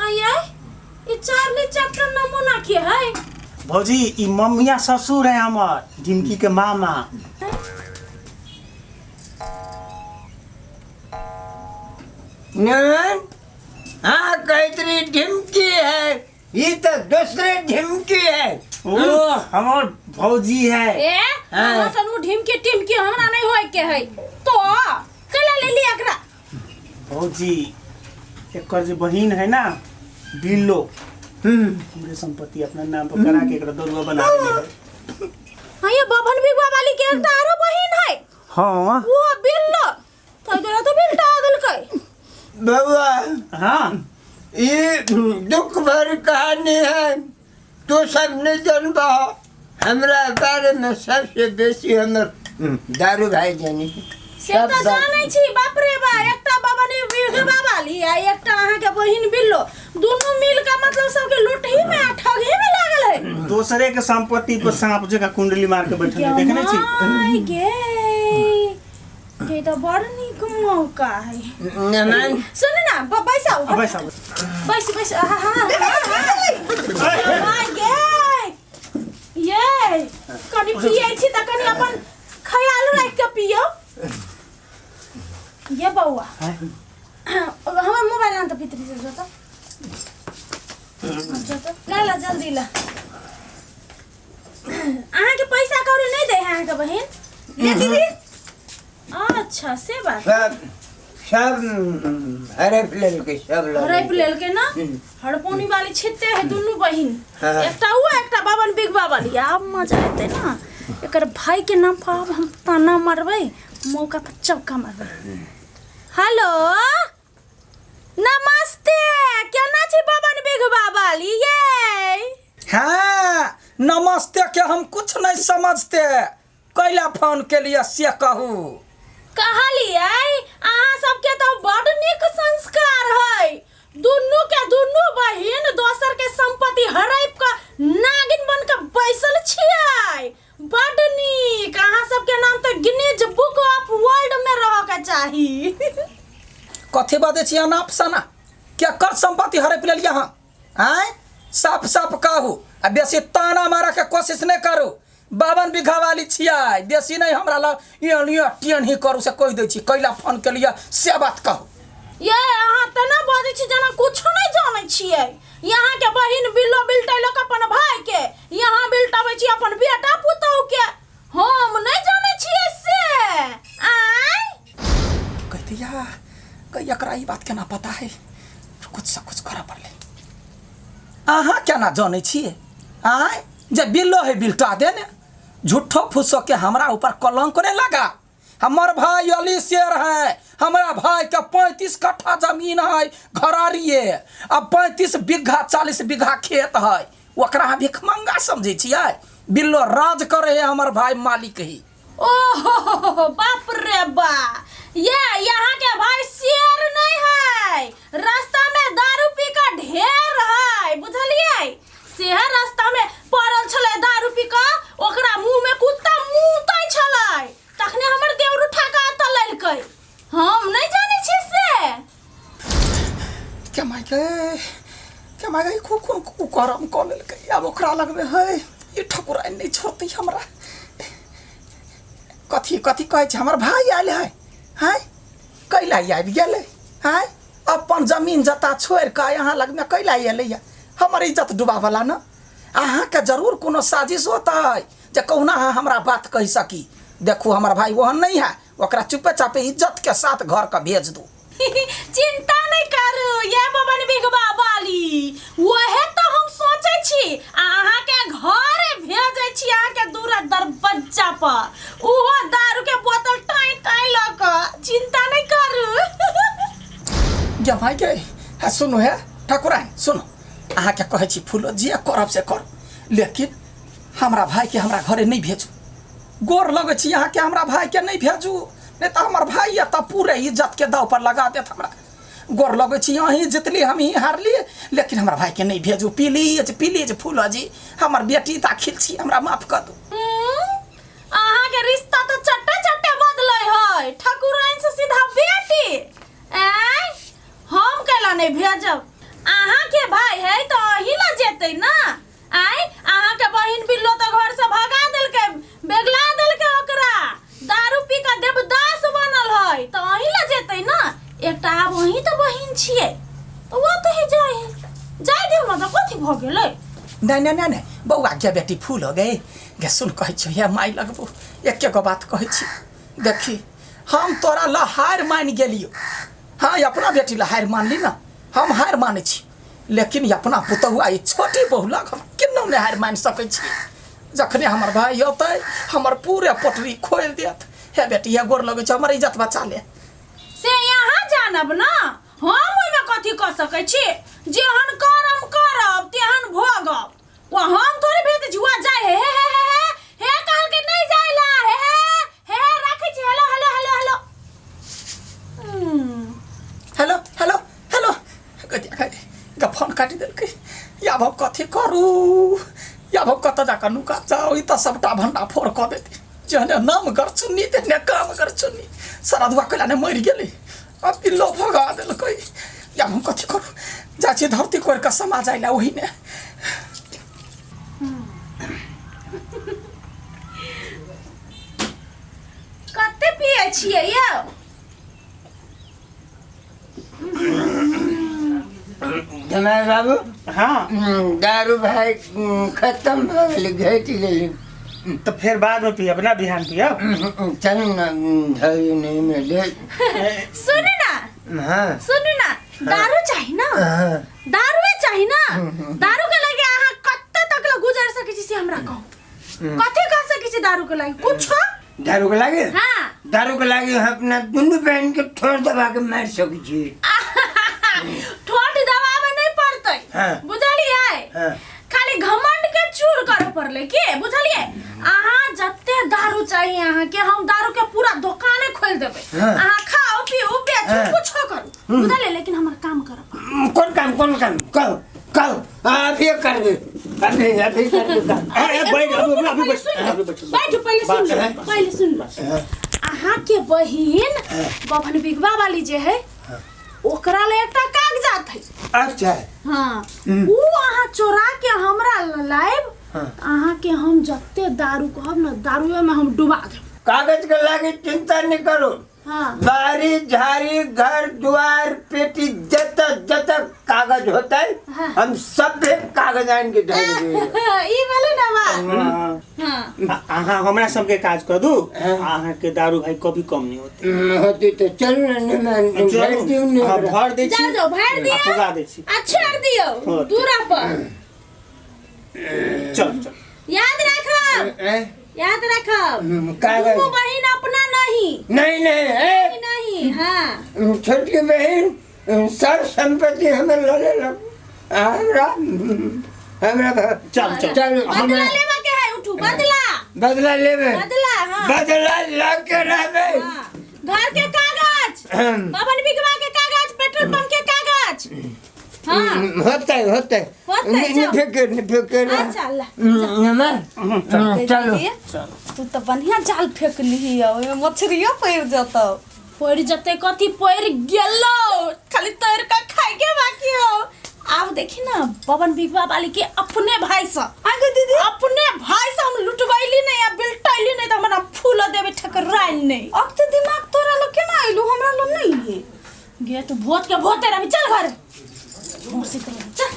आइ ई चार्ली चैपलिन नमूना के है? भौजी ई मम्मिया ससुर है हमर, ढिमकी के मामा। नन, हाँ कहत रही ढिमकी है, ये तो दूसरे ढिमकी है। ओ हमर भौजी है। ए हमरा सनु ढिमकी टिमकी हमरा नहीं होय के है, तो केला ले ली एकरा? भौजी एकर जे बहिन है ना बिल्लो, पूरे संपत्ति अपना नाम पर करा के एकरा दरुआ बना देले है। हां, ये बभन बिगवा वाली के एकटा आरो बहिन है। हाँ, वो बिल्लो तो इधर तो बिल्टा देलकै। बउआ, हाँ ये दुख भर कहानी है, तो सब नहीं जानबा। हमरा बारे में सबसे बेसी हमर दारू भाई जानी। से तऽ जानै छी। बाप रे बा, एकटा बाबा विधवा वाली आ एकटा अहाँके बहिन बिल्लो, दुनू मिल के मतलब सबके लूटही में आ ठगही में लागल है। दोसरे के संपत्ति पर सांप जकाँ कुंडली मार के बैठल है, देखने छी? My गे, ये तो बड़ नीक मौका है। नमन सुन ना, बैसाउ। बैसाउ। बैस बैस। हाँ हाँ, my गे, ये कनि पियै छी तऽ कनि अपन ख्याल राखि के पियौ। ये बौआ, हमर मोबाइल आन तऽ भीतरी से जो तऽ जो तऽ ला ला जल्दी ला। अहाँके पैसा कौड़ी नहि दै है अहाँके बहिन? ले दीदी। अच्छा से बात। सब सब हड़प लेलकै, सब लऽ हड़प लेलकै ना, हड़पौनी वाली छिते है दुनू बहिन। हाँ। एकटा उ, एकटा बाबन बिगवा वाली। आब मजा एतै ना, एकर भाई के नाम पर आब हम ताना मारबै, मौका पर चौका मारबै। हेलो नमस्ते, केना छी बाबन बिगवा वाली? ये हाँ नमस्ते के हम कुछ नहीं समझते, कैला फोन के लिए से कहू? कहलियै अहाँ सबके तऽ बड नीक संस्कार है, दुनू के दुनू बहिन दोसर के संपत्ति हड़प के नागिन बन के बैसल छियै। बड नीक, अहाँ सबके नाम तऽ गिनीज बुक ऑफ वर्ल्ड में रह के चाही। कथी बजै छी अनाप सना? क्या कर संपत्ति हड़प लेलियै अहाँ? आँय साफ साफ कहू आ बेसी ताना मारऽ के कोशिश नहि करू। 52 बीघा वाली छियै, बेसी नहि हमरा लग टियन टियन ही करू से कहि दै छी। कैला फोन के लिए से बात कहू? ये अहाँ तेना बजै छी जेना कुछो नहि जानै छियै। यहाँ के बहिन बिल्लो बिलटैलक अपन भाई के, यहाँ बिलटबै छी अपन बेटा पुतहु के, हम नहि जानै छियै से। आँय कहते या कहीं एकरा ई बात केना पता है? कुछ से कुछ करऽ पड़लै। अहाँ केना जानै छियै? आँय जे बिल्लो है बिलटा दे ने, झूठो फूसो के हमरा ऊपर कलंक नहीं लगा। हमर भाई अली शेर है, हमरा भाई के 35 कट्ठा जमीन है घरारिये, आ 35 बीघा 40 बीघा खेत है, ओकरा अहाँ भिखमंगा समझै छियै? बिल्लो राज करे है, हमर भाई मालिक ही। ओहो बाप रे बा, ये यहाँ के भाई शेर नहीं है, रास्ता में दारू पी के ढेर है, बुझलियै? से रास्ता में पड़ल छलै दारू पी के, ओकरा मुंह में कुत्ता मुतै छलै, तखने हमर देवर उठा के एतऽ लेलकै, हम नहीं जानै छी से। क्या माय गे, क्या माय गे, खूब खूब कुकरम कऽ लेलकै। आब ओकरा लगमे है ई ठकुराइन नहि छोड़तै हमरा। कथी कथी कहै छै? हमर भाई आयल है, हैं कैला आबि गेलै? हैं अपन जमीन जता छोड़ि कऽ यहाँ लगमे कैला एलैया? हमर इज्जत डुबावला न। अहाँके जरूर कोनो साजिश होतै जे कहुना अहाँ हमरा बात कहि सकी। देखू हमर भाई ओहन नहीं है, ओकरा चुपे चापे इज्जत के साथ घर के भेज दू। चिंता नहीं करू ये बबन बिगवा वाली, वहे तो हम सोचे छी अहाँ के घर भेजै छी अहाँ के दूर दरबज्जा पर, उहो दारू के बोतल टाइ टाइ लऽ कऽ। चिंता नहीं करू। गे भाई गे, है सुनू है ठाकुराइन सुनू, अहाँके कहै छी फूलो जे करब से करू, लेकिन हमरा भाई के हमरा घरे नहीं भेजू। गोर लगै छी अहाँके, हमरा भाई के नहीं भेजू, नहीं तऽ हमर भाई एतऽ पूरे इज्जत के दाव पर लगा देत हमरा। गोर लगै छी, अहीं जितली हम ही हारली, लेकिन हमरा भाई के नहीं भेजू। प्लीज प्लीज फूलो जी, हमर बेटी दाखिल छी, हमरा माफ कर दू। अहाँ के रिश्ता तऽ चट्टे चट्टे बदलै है, ठाकुराइन से सीधा बेटी। आँय हम कैला नहीं भेजब? अहाँ के भाई है तो अहीं ला जेतै ना। आँय अहाँ के बहिन बिल्लो तऽ घर से भगा देलकै, बेगला देलकै, ओकरा दारू पी के देवदास बनल है, तऽ अहीं ला जेतै ना। एकटा आब अहीं तऽ बहिन छियै, तऽ ओ तऽ ही जाइ है, जाइ दियौ ना, तऽ कथी भऽ गेलै? नहीं नहीं नहीं नहीं बौआ गे बेटी फूल हो गए गे, सुन कहै छियौ, हे माय लगबो एके गो बात कहै छी, देखी हम तोरा ला हारि मानि गेलियौ। हाँ अपना बेटी ला हारि मानली ना, हम हारि मानै छी, लेकिन अपना पुतहुआ ई छोटी बहु लग हम केना नहि हारि मानि सकै छी। जखने हमर भाई अतै हमर पूरे पोटरी खोलि देत। हे बेटी हे गोर लगै छै, हमर इज्जत बचा ले। से यहाँ जानब ना, हम ओहिमे कथी कऽ सकै छी? जेहन करम करब तेहन भोगब। ओ हम थोड़े भेजै छी, ओ जाइ है हे हे हे हे। काटि देलकै। आब हम कथी करू, आब हम कतऽ जाकऽ नुका जाउ? ई तऽ सबटा भंडा फोड़ कऽ देतै। जेहने नाम गरचुन्नी तेहने काम गरचुन्नी। सरधुआ कैला ने मरि गेलै, आब बिल्लो भगा देलकै। आब हम कथी करू? जाइ छी धरती कोरि कऽ समा जाइ लए ओहिमे। कते पियै छियै यौ? जमाई बाबू। हाँ। दारू भाई खत्म भऽ गेलै, घटि गेलै। तऽ फेर बादमे पियब ना, बिहान पियब। चलू ना, धरी नहीं मिले। सुनू ना। हाँ। सुनू ना, दारू चाही ना? हाँ। दारूए चाही ना? दारू के लगे अहाँ कते तक ले गुजर सकै छी से हमरा कहू। कथी कह सकै छी दारू के लगे? कुछो? दारू के लागे? हाँ। दारू के लागे हम अपना दुनू बहन के ठोर दबा के मारि सकै छी। ठोर दबावे नहीं पड़तै। हाँ। बुझलियै? हाँ। खाली घमंड के चूर करे पड़लै के, बुझलियै? अहाँ जते दारू चाहिए अहाँ के, हम दारू के पूरा दुकाने खोल देबै। हाँ। अहाँ खाओ पीऊ बेचू हाँ। कुछो करू, बुझलियै? लेकिन हमर काम करऽ पड़त। कोन काम? कोन काम? कहो कहो, अभी करबे, अभी अभी करबे काम। ए, बैठ, अभी अभी बैठ, अभी बैठ। बैठू, पहिले सुन लो, हाँ। पहिले सुन लो। अहाँ के बहिन बभन बिगवा वाली जे है, ओकरा ले एकटा कागजात है। अच्छा। हाँ, ऊ अहाँ चोरा के हमरा लायब। हाँ। अहाँ के हम जते दारू कहब ना, दारूए में हम डुबा देब। कागज के लागे चिंता नहीं करो। हाँ। बारी झाड़ी घर द्वार पेटी जत जत कागज होता है। हाँ। हम सब कागज आन के ढाल देंगे। ई भेलै ना बात। हाँ। हाँ। अहाँ हमरा सबके काज कर दू, हाँ। अहाँ के दारू भाई कभी कम नहीं होते। होती तो चलू ना, नहीं मैं भर दियो नहीं। हाँ, भर दै छी। जाओ जाओ, भर दियौ। आ पुगा दै छी। आ छोड़ दियौ हाँ। दूरा पर। चल चल। याद राखब, याद रखब। कागज। दुनू बहिन अपना नहीं। नहीं नहीं, ए, नहीं। हाँ। छोटकी बहन सब संपत्ति हमें ले ले लो। हमरा हमरा चल चल। चल। बदला हमरा लेबा के है, उठू, बदला। बदला लेबे। बदला, हाँ। बदला ला के रहबे। हाँ। घर के कागज, बबन बिगवा के कागज, पेट्रोल पंप के कागज। हाँ। होता है, होता है। होता है, नहीं जाओ। फिक्र नहीं फिक्र। अच्छा ला। नमा, चलो। तू तऽ बढ़िया जाल फेंकलिही, ओहिमे मछरियो पड़ि जतौ। पड़ि जतै कथी, पड़ि गेलौ, खाली तैर के खाइ के बाकी हो। आब देखी ना, बबन बिगवा वाली के अपने भाई से, आगे दीदी, अपने भाई से हम लुटबैली नहीं आ बिलटैली नहीं तऽ हमरा फूल देबे ठकराइल नहीं। अब तऽ दिमाग तोरा लग केना अयलू, हमरा लग नहीं है। गे तू भोत के भोते रही, चल घर मौसी के लग, चल।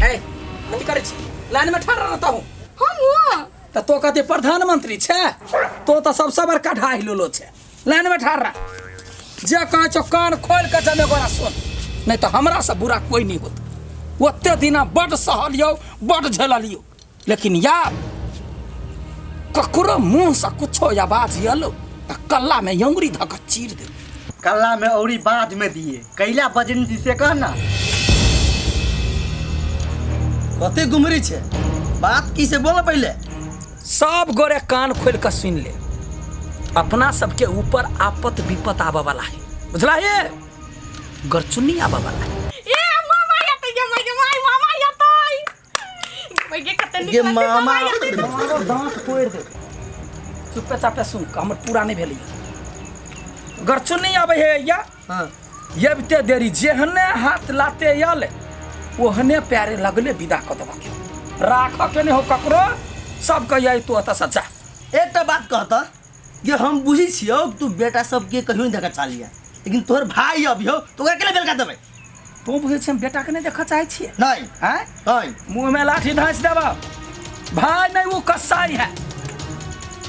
ए, कथी करै छी? लाइन में ठाढ़ रहता हूँ। हम हुआ तऽ तो कथी प्रधानमंत्री छै? तो तऽ सबसँ बड़का ढाई लोलो छै। लाइन में ठाढ़ रह, जे कहै छौ कान खोलि कऽ जमे गोरा सुन, नहीं तऽ हमरा से बुरा कोई नहीं होत। ओते दिना बड्ड सहलियौ, बड्ड झेललियौ, लेकिन यार ककरो मुँह से कुछो आवाज एलो तऽ कल्ला में अंगुरी धऽ कऽ चीर देब। कल्ला में औरी बाद में दिए कैला बजनी जी से कह ना। कते गुमरी छे बात की से बोल पहले। सब गोरे कान खोल कऽ सुनि ले, अपना सबके ऊपर आपत विपत आबऽ वाला है, बुझला? हे गरचुन्नी आबऽ वाला है। ए मामा यतै, गे माय, गे माय, मामा यतै, गे गे कते नीक गे लगतै। मामा। यतै। मारो दांत तोड़ि दे। चुपे चापे सुन, हमर पूरा नहीं भेलै। गरचुन्नी आबै है या हाँ। अबिते देरी जेहने हाथ लाते आयल ओहने प्यारे लगले विदा कऽ देबऽ के, राखऽ के नहीं हो ककरो, सब कहिया तू एतऽ से जा। एकटा बात कहता जे हम बुझी छियौ तू बेटा सबके कहियो नहीं देखा चालिया, लेकिन तोहर भाई अभी हो तो ओकरा केना बेलका देबै? तू बुझै छी हम बेटा के नहीं देखऽ चाहै छियै? नहीं। आँय? नहीं। मुँह में लाठी धँसि देबऽ। भाई नहीं, वो कसाई है।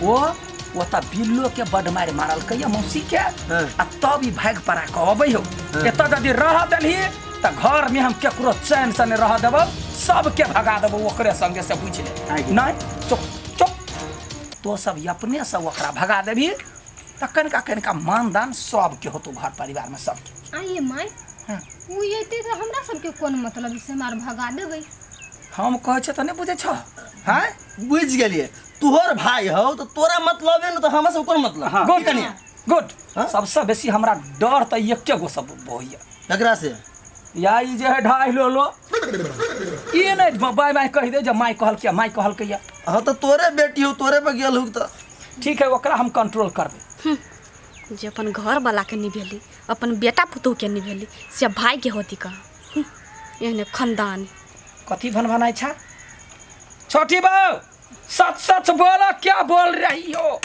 वो तऽ बिल्लो के बड मारि मारलकै या मौसी के। हाँ। आ तब ई भागि पड़ा कऽ अबै हो। एतऽ यदि रह देलही तऽ घर में हम केकरो चैन से नहीं रह देबो, सबके भगा देबो ओकरे संगे से, बुझि ले। नहीं चुप चुप, तो सब अपने से ओकरा भगा देबी तऽ कनिका कनिका मानदान सबके होतो घर परिवार में सबके। आइए माय, उ एते तऽ हमरा सबके कोन मतलब से मार भगा देबै। हम कहै छियै तऽ नहि बुझै छह? हाँ बुझि गेलियै, तोहर भाई हौ तऽ तोरा मतलब है न, तऽ हमरा सब कोन मतलब। हाँ गुड कनिया गुड। सबसे बेसी हमरा डर तऽ एके गो सब होइया। एकरा से या ई जे है ढाई लो लो ई नहीं बाय बाय कहि दे जे माय कहलकै, माय कहलकै। हाँ तऽ तोरे बेटी हो, तोरे पर गेल हो तऽ ठीक है, ओकरा हम कंट्रोल करबै। जे अपन घर वाला के निभेली, अपन बेटा पुतोह के निभेली, से भाई के होती कहाँ। एहने खानदान कथी भनभनाइ छा? छोटी बहू सच सच बोलो, क्या बोल रही हो?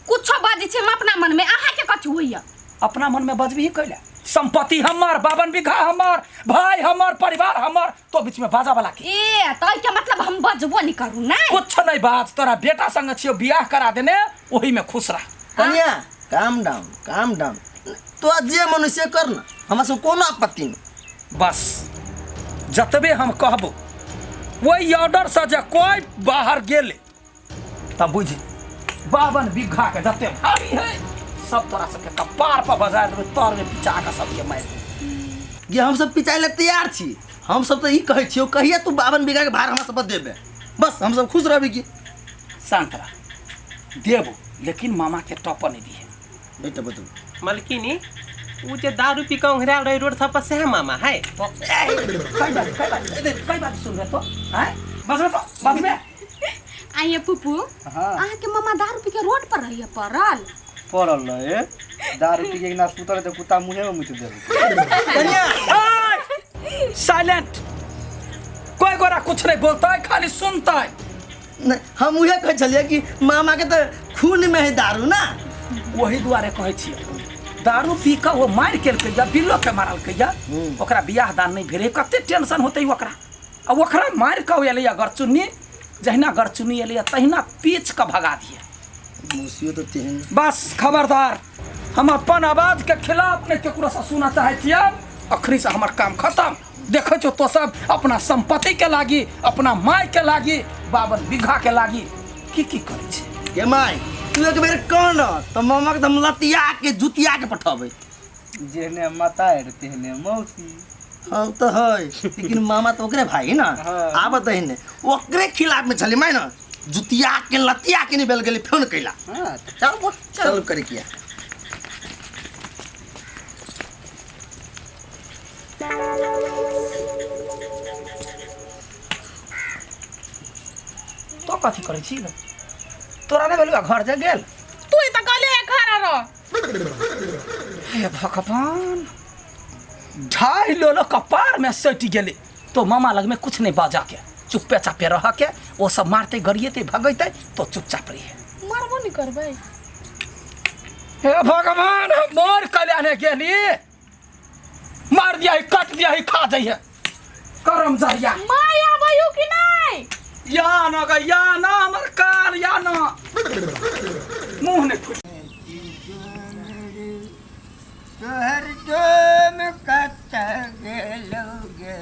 कुछो बाजै छी हम अपना मन में, अहाँ के कथी होइया? अपना मन में बजबी कैला? संपत्ति हमर, 52 बीघा हमर, भाई हमर, परिवार हमर, तो बीच में बाजा वाला के। ए त के मतलब हम बजबो नहीं करू ना? कुछ नहीं बाज, तोरा बेटा संग छियो बियाह करा देने, ओही में खुश रह। कनिया काम डाउन, काम डाउन, तो जे मनुष्य कर ना, हमरा सब कोनो आपत्ति नहीं। बस जतबे हम कहबो वही ऑर्डर से जे कोई बाहर गेले तब बुझ 52 बीघा के जते भारी है सब तोरा सबके कपार पर बजा देबै, तर में पिचा के सबके मारि देबै। ये हम सब पिचाइ ले तैयार छी, हम सब तो ई कहै छियौ कहिया तू 52 बीघा के भार हमरा सब पर देबे, बस हम सब खुश रहबी। की शांत रह, देबो लेकिन मामा के टप नहीं दिए। नहीं टप दू मलकिनी, उ जे दारू पी के उंघराल रहे रोड सब पर से मामा है। तो कई बात कई बात कई बात सुन रहे तो हैं बस बस बस में आइए पुपू। अहाँ के मामा दारू पी के रोड पर रहिए पड़ल पड़ल रहे, दारू पी के ना सुतल त कुत्ता मुंहे में मुत देल। कन्या साइलेंट, कोई गोरा कुछ नहीं बोलता है, खाली सुनता है। नहीं हम उहे कहै छलियै कि मामा के त खून में है दारू ना, वही दुआरे कहै छियै दारू पी के वो मारि केलकै या बिल्लो के मारलकै या ओकरा बियाह दान नहीं भेलै, कते टेंशन होतै ओकरा। आ ओकरा मारि के एलैया गरचुन्नी, जहिना गरचुन्नी एलैया तहिना पीच के भगा दिए। मुसियो तो तेहन। बस खबरदार, हम अपन आवाज के खिलाफ नहीं केकरो से सुनना चाहै छियै। अखनी से हमर काम खत्म। देखै छौ तो सब अपना संपत्ति के लागी, अपना my के लागी, 52 बीघा के लागी की की करै छै। ये my तू एक बेर कह न त मामा के हम लतिया के जुतिया के पठाबै। जेहने माता तेहने मौसी। हाँ तो है, लेकिन मामा तो ओकरे भाई ना। आब तहिने ओकरे खिलाफ में छली my ना, जुतिया के लतिया के नहीं बेल गेली फोन कैला। हां चल चल करे किया। तो कथी करै छी? तोरा नहीं भेलु घर जे गेल? तू त कहले घर रह। हे भगवान, ढाई लोलो कपार में सटि गेले। तो मामा लग में कुछ नहीं बाजा के, चुप्पे चापे रह के, वो सब मारते गरिएते भगैते तो चुपचाप रहिए। मारबो नहीं करबै। हे भगवान, हम मोर कल्याण गेली, मार दिया ही, काट दिया ही, खा जाइए करम जरिया। My आबैयो कि नहीं? या ना ग या ना हमर कान या ना मुंह ने फुट। तोहर डोम कत गेलो गे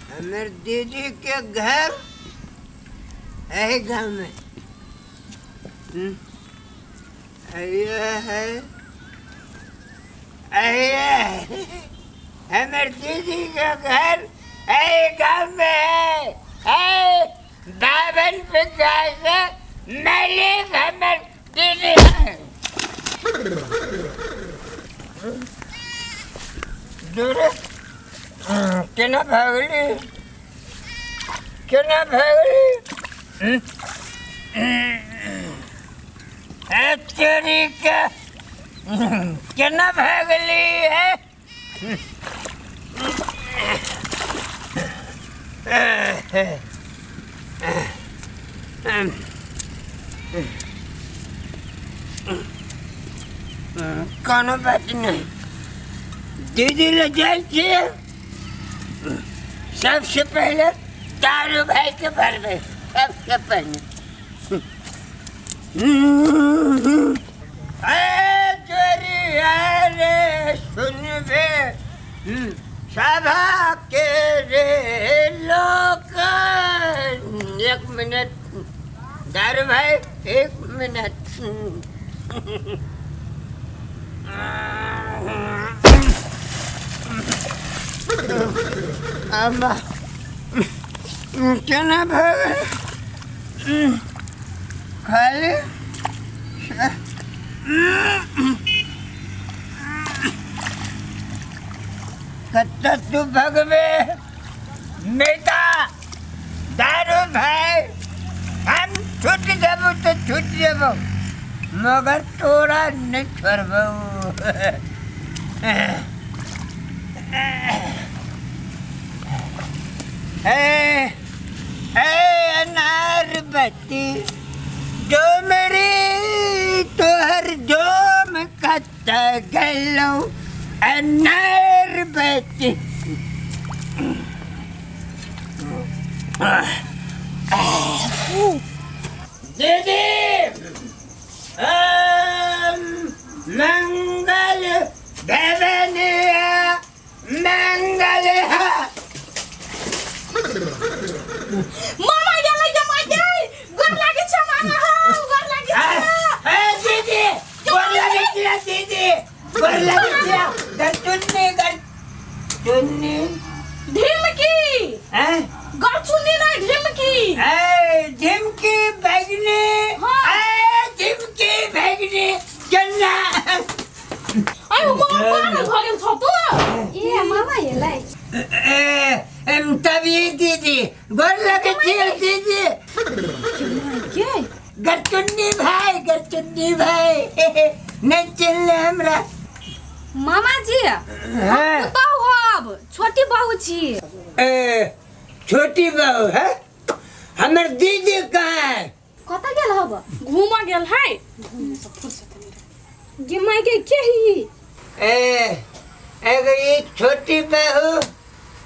हमर दीदी के घर है गाँव में। है हमर दीदी के घर है गाँव में है 52 बीघा के मालिक हमर दीदी है। दूर केना भागली, केना भागली? चोरी के केना भागली है? कोनो बात नहीं। दीदी ले जाए छियै, सबसे पहले दारू भाई के भरबै, सबसे पहले। ए चोरिया रे सुनबे सभा के रे लोक। एक मिनट दारू भाई, एक मिनट। अम्मा केना भऽ गेल? खाली कत्ता तू भगवे बेटा दारू भाई, हम छूट देबो तो छूट देबो, मगर तोरा नहीं छोड़बो। ए ए अनार बत्ती जो मेरी तोहर जोम कत्ता गेलौ अनार बत्ती। दीदी मंगल भवनिया मंगल। मामा गेलै गे माय गे, गोर लागै छै मामा, हौ गोर लागै छै। ए दीदी गोर लागै छै, दीदी गोर लागै छै। गरचुन्नी गरचुन्नी ढिमकी हैं, गरचुन्नी नहीं ढिमकी। ए ढिमकी भगनी, ए ढिमकी भगनी चन्ना। अरे मामा पागल भ गेल छौ तू। ए मामा एलै। ए तभी दीदी गोर लगे छियै दीदी। के गरचुन्नी भाई, गरचुन्नी भाई नहीं चिन्हले हमरा। मामा जी हम पुतहु हब, छोटी बहू छी। ए छोटी बहू है? हमर दीदी कहाँ है? कतऽ गेल हब? घूमऽ गेल है। गे माय गे के ही? ए एगो ये छोटी बहू,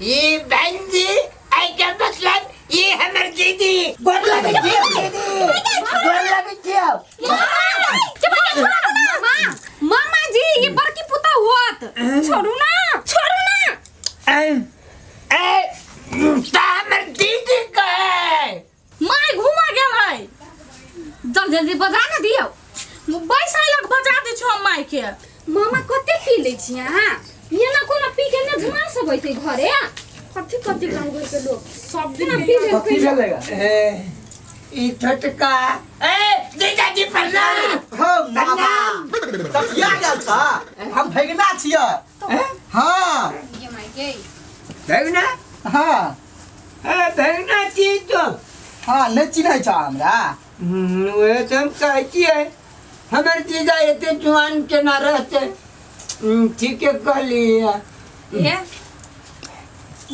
ये बहन जी, आई का मतलब ये हमर दीदी। गोर लगे छियै दीदी, गोर लगे छियै। मामा जी ये बड़की पुतहु होत, छोड़ू ना, छोड़ू ना। ए ए ता हमर दीदी कहाँ है? My घूमऽ गेल है। जल्दी जल्दी बजा ना दियौ। बैस लग बजा दै छौ हम my के। मामा कते पी लै छी अहाँ? एना कोना पी के ने झुमा सब अइतै घरे? कथी कथी गाँव घर के लोग सब दिन पी ले। कथी भेलैगा? ए ई छोटका। ए जीजाजी प्रणाम। हो मामा सठिया गेल छा, हम भगना छियै। हाँ गे my गे भगना? हाँ ए भगना छी तो? हाँ नहीं चिन्है छा हमरा। उहे तऽ हम कहै छियै, हमर जीजा एते जुआन केना रहतै। ठीके कहलियै। ए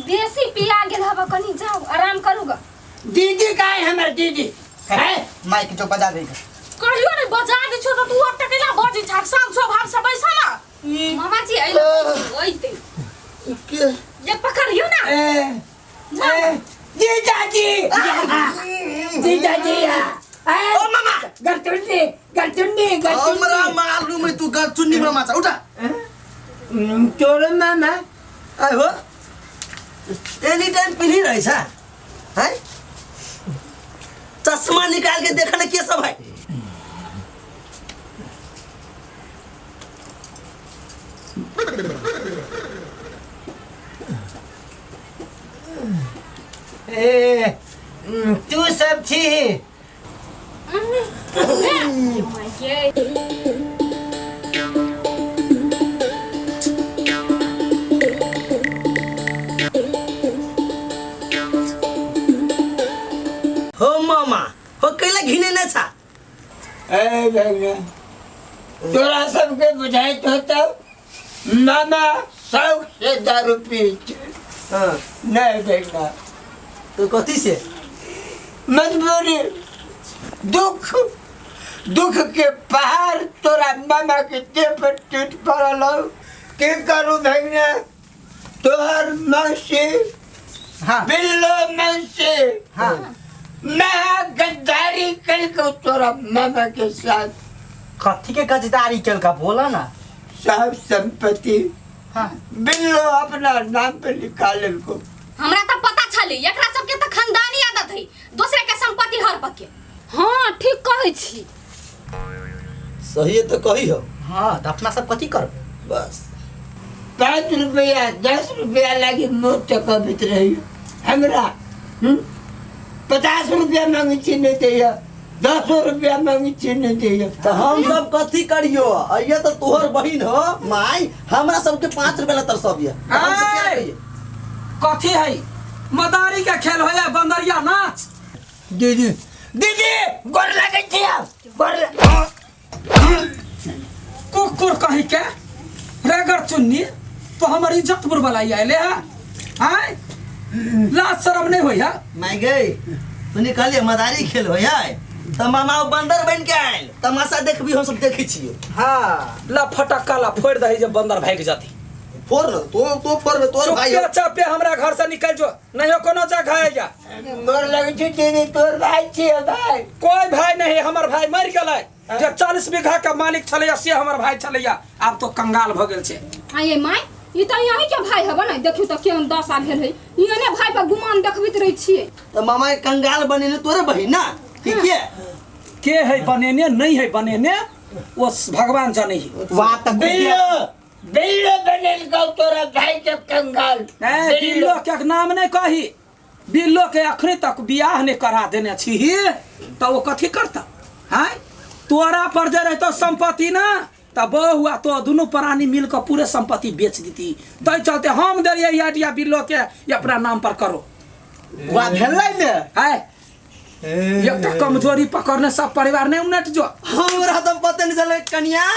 बेसी पिया गेल हब, कनी जाओ आराम करू ग। दीदी कहाँ है हमर दीदी? है माइक जो बजा देगा। कहियो नहीं बजा दै छौ त तू अटकेला बजै छाक, शांत स्वभाव से बैसा ना। मामा जी अइले ओइते के ये पकड़ियो ना। ए ए जीजाजी जीजाजी ओ मामा गरचुन्नी गरचुन्नी गरचुन्नी। हमरा मालूम है तू गरचुन्नी मामा छ, उठा। तोरो मामा आइ हो एनी टाइम पिन्ही रहेछ है, चश्मा निकाल के देखने के सब है। ए तू सब छी? हो मामा हो कैला घिने न छा? ए भगना तोरा सबके बुझाइत होतौ मामा शौक से दारू पी। हाँ नहीं भगना तो कथी से? मजबूरी, दुख, दुख के पहाड़ तोरा मामा के देह पर टूट पड़ल हौ। की करू भगना, तोहर मौसी हाँ बिल्लो मौसी हाँ महा गद्दारी कल तोरा मामा के साथ। कथी के गजदारी केलका बोला ना। सब संपत्ति हाँ बिल्लो अपना नाम पे लिखा लेलको। हमरा त पता छलै एकरा सबके त खानदानी आदत है दूसरे के संपत्ति हड़प के। हाँ ठीक कहै छी। सही तो कही हो। हाँ तो अपना सब कथी करबै? बस 5 रुपया 10 रुपया लागी मोट चकबित रही हमरा। 50 रुपया मांगे छी नहीं दैया, 10 रुपया मांगे छी नहीं दैया। तो हम सब कथी करियो? अइया तो तोहर बहिन हो माई, हमरा सबके 5 रुपया ला तरसबिया। कथी है मदारी के खेल होया बंदरिया नाच। दीदी दीदी गोर लागै छी, गोर। कुकुर कहीं के रेगर चुन्नी तो हमर इज्जत बुरबलाई आइले है। आय लाज शरम नहीं होई है। माई गई तूने कहलिए मदारी खेल होय है त मामा बंदर बन के आयल तमाशा देखबी, हम सब देखै छियो। हाँ ला फटक्का ला फोड़ दही जब बंदर भाग जाती। फोड़ न तो फोड़ तोर भाई चुपे चापे हमरा घर से निकल जो, नहीं हो कोनो जगह है जा। गोर लगै छी दीदी, तोर भाई छी भाई। कोई भाई नहीं, हमर भाई मर गेलै। जे 40 बीघा के मालिक छलैया से हमर भाई छलैया, आब तो कंगाल भ गेल छै। आये my ई त यही के भाई हबे ने, देखियो त केहन दशा भेल है। ई ने भाई पर गुमान देखबित रहै छियै। त मामा के कंगाल बनेने तोरे बहिन ना, ठीक है? के है बनेने नहीं है बनेने वो भगवान जाने ही। वाह त बिल्लो बिल्लो बनेल गौ तोरा भाई के कंगाल। ए बिल्लो के नाम नहीं कही, बिल्लो के अखनी तक बियाह नहीं करा देने छी त वो कथी करता हैं? तोरा पर जे रहतो संपत्ति ना त बहु आ तो दोनों प्राणी मिल के पूरे संपत्ति बेच देती। तै चलते हम देलियै आइडिया बिल्लो के अपना नाम पर करो। वाह भेलै ने है एक तो कमजोरी पकड़ने सब परिवार नहीं उनट जो। हमरा तो पता नहीं चले कन्या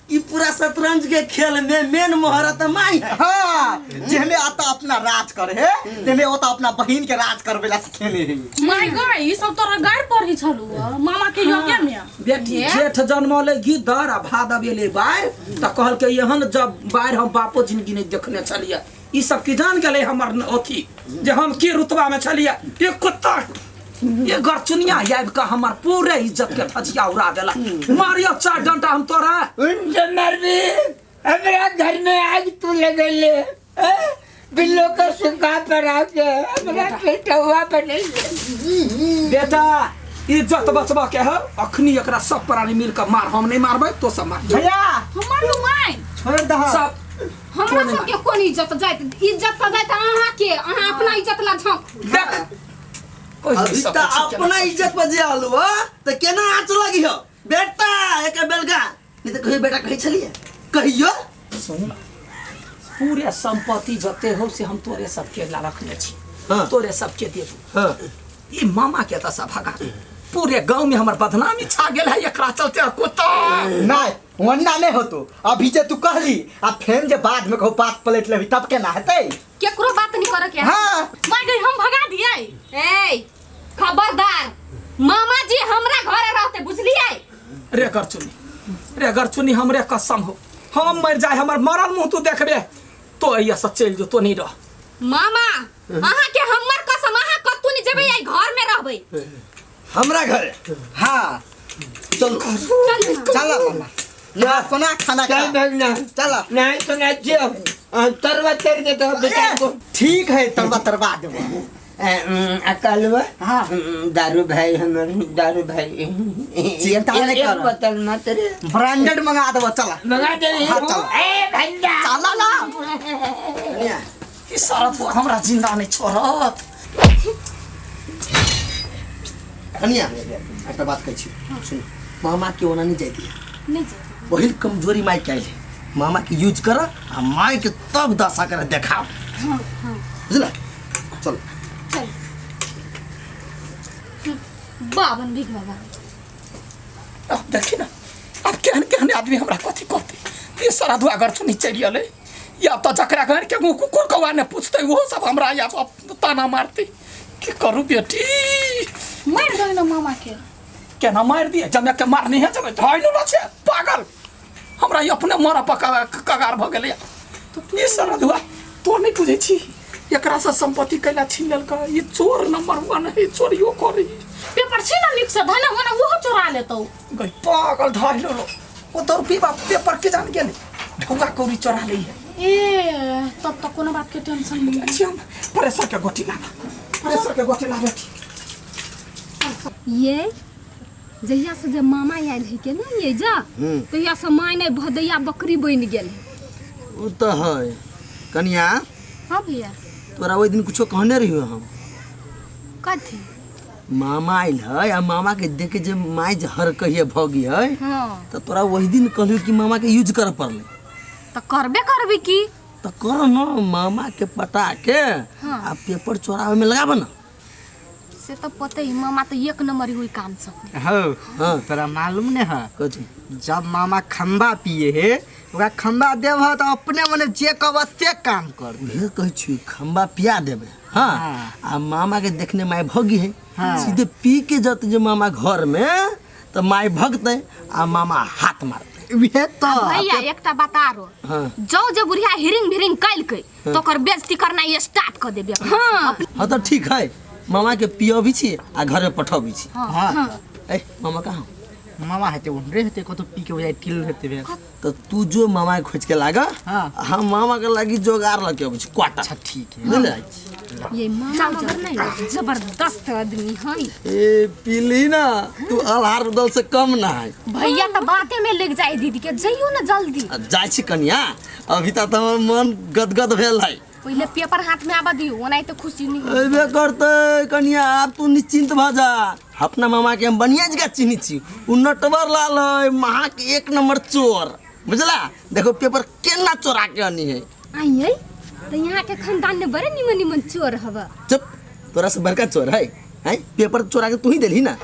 ई पूरा शतरंज के खेल में मेन मोहरा त माई है। हाँ जेहने आता अपना राज करे है तेने ओता अपना बहिन के राज करबेला खेले है। My गई ई सब तोरा गाड़ पढ़ी छलु मामा के योग्य में। बेटी जेठ जन्मले गिदर आ भादव एले बाढ़ त कहल के एहन जब बाढ़ हम बापो जिंदगी नहीं देखने छलिए। ई सब की जान गेलै हमर अथी जे हम की रुतबा में छलिए। एक कुत्ता ये गरचुनिया आबि के हमर पूरे इज्जत के धजिया उड़ा देला। मारियो 4 डंडा हम तोरा। उनसे मरबी, हमरा घर में आग तू लगैले बिल्लो के सुखा पर आके हमरा बेटवा बनैले। बेटा इज्जत बचबा के है अखनी एकरा सब प्राणी मिल के मार, हम नहीं मारबै तो सब मार। भैया हम मारू my छोड़ दह सब। हमरा सबके कोन इज्जत जाइत? इज्जत त जाइत अहाँ के, अहाँ अपना इज्जत ला झाँकू। देख अभी त अपना इज्जत पर जे आलू त केना आँच लगी हो बेटा एक बेलगा नहीं त कहियो बेटा कहै छलिए कहियो। सुन पूरे संपत्ति जते हो से हम तोरे सबके ला रखने छी। हाँ। तोरे सबके देबू। हाँ। ई मामा के दशा भगा पूरे गांव में हमर बदनामी छा गेल है एकरा चलते कुत्ता। नहीं वन्ना नहीं होतो। अभी जे तू कहली आ फेन जे बाद में कहू बात पलट लेबी तब केना हेतै? केकरो बात नहीं करे के। हां my गई हम भगा दियै। ए खबरदार मामा जी हमरा घरे रहते बुझलियै? रे गरचुनी रे गरचुनी हमरे कसम हो हम मर जाए हमर मरल मुंह तू देखबे तो अइया से चल जो तो नहीं रह। मामा अहाँ के हमर कसम अहाँ कतौ नहीं जेबै, आई घर में रहबै। हमरा घरे? हां चल चल मामा ना सोना खाना खा। चल भागना चल नहीं सुना जियो तरवा तर दे तो बेटा को। ठीक है तरवा तरवा देबो। अकलवा हाँ दारू भाई हमर दारू भाई चिंता नहीं कर, बोतल मत रे ब्रांडेड मंगा देबो। चला मंगा दे। हाँ चला ए भंडा चला ना ई सारा तो हमरा जिंदा नहीं छोड़त। कन्या एकटा बात कहै छी सुन, मामा के ओना नहीं जाय दिया। नहीं जाय पहिल कमजोरी माई के आइल, मामा के यूज कर आ माई के तब दशा कर देखाओ। हां हां बुझला? चल चल 52 बीघा बा। अब देखी ना अब केहन केहन आदमी हमरा कथी कहते। ये सारा दुआ घर चुनी चलि गेलै या तो जकरा घर के कुकुर कौआ ने पूछते ओहो सब हमरा या ताना मारते। की करू बेटी? मारि दही ना मामा के। केना मारि दिए जमे के मारनी है जमे धइल न छै पागल हमरा ई अपने मरा पका कगार भऽ गेलै ई सरधुआ तो नहीं बुझै छी एकरा से संपत्ति कैला छीन लेलकै ई चोर नंबर वन है चोरियो करी पेपर छी ना नीक से धना होना ओहो चोरा लेतौ गई पागल धइल लो ओ तो पीबा पेपर के जान गेलै ढौआ कौड़ी चोरा लै है ए तब तक कोनो बात के टेंशन नहीं छी हम प्रेशर के गोटी लाबा प्रेशर के गोटी लाबे ये जहिया से जब मामा आयल है के ना ये जा तहिया से माय नहीं भदैया बकरी बनि गेल है। उ तो है कनिया हाँ भैया तोरा ओहि दिन कुछो कहने रहियो हम कथी मामा आयल है आ मामा के देख के जे माय जे हर कहिए भगी है हाँ तो तोरा वही दिन कहलियो कि मामा के यूज करे पड़ले तो करबे करबी की तो कर न मामा के पटा के हाँ। आ पेपर चोरावे में लगाब ना से तो पते ही मामा तो एक नंबर ही हुई काम सब हो हाँ तोरा मालूम ने है कथी जब मामा खम्बा पिए हे ओकरा खम्बा देब ह तो अपने मने जे कहब से काम कर उहे कहै छी खम्बा पिया देबै हाँ हाँ। आ मामा के देखने माय भगी है हाँ। सीधे पी के जत जे मामा घर में तो माय भगतै आ मामा हाथ मारतै उहे तो भैया एकटा बता रो हाँ। जो जे बुढ़िया हिरिंग भिरिंग कैलकै तो ओकर बेइज्जती करना स्टार्ट कर देबे हाँ हाँ तो ठीक है मामा के पियबी छी आ घर में पठबी छी हाँ ए मामा कहाँ मामा हेतै उन्हरे हेतै कतौ पी के बुझाइ टिल हेतै भेल तो तू जो मामा के खोज के लागा हाँ। हम मामा के लागी जोगार लके अबै छी क्वार्टर अच्छा ठीक है बुझले ये मामा मगर नहीं जबरदस्त आदमी है ए पीली ना तू अल्हार दल से कम ना है भैया तो बाते में लग जाए दीदी के जइयो ना जल्दी आ जाइ छी कनिया अभी तक हमर मन गदगद भेल है पहले पेपर हाथ में आबा दियो ओनाही तो खुशी नहीं हो अबे करते कनिया आब तू निश्चिंत भ जा अपना मामा के हम बढ़िया जगह चिन्है छी उ नटवर लाल है महा के एक नंबर चोर बुझला देखो पेपर केना चोरा के अनी है आई तो यहाँ के खानदान में बड़े निमन निमन चोर हवा चुप तोरा से बड़का चोर है हैं पेपर चोरा के तू ही देलही ना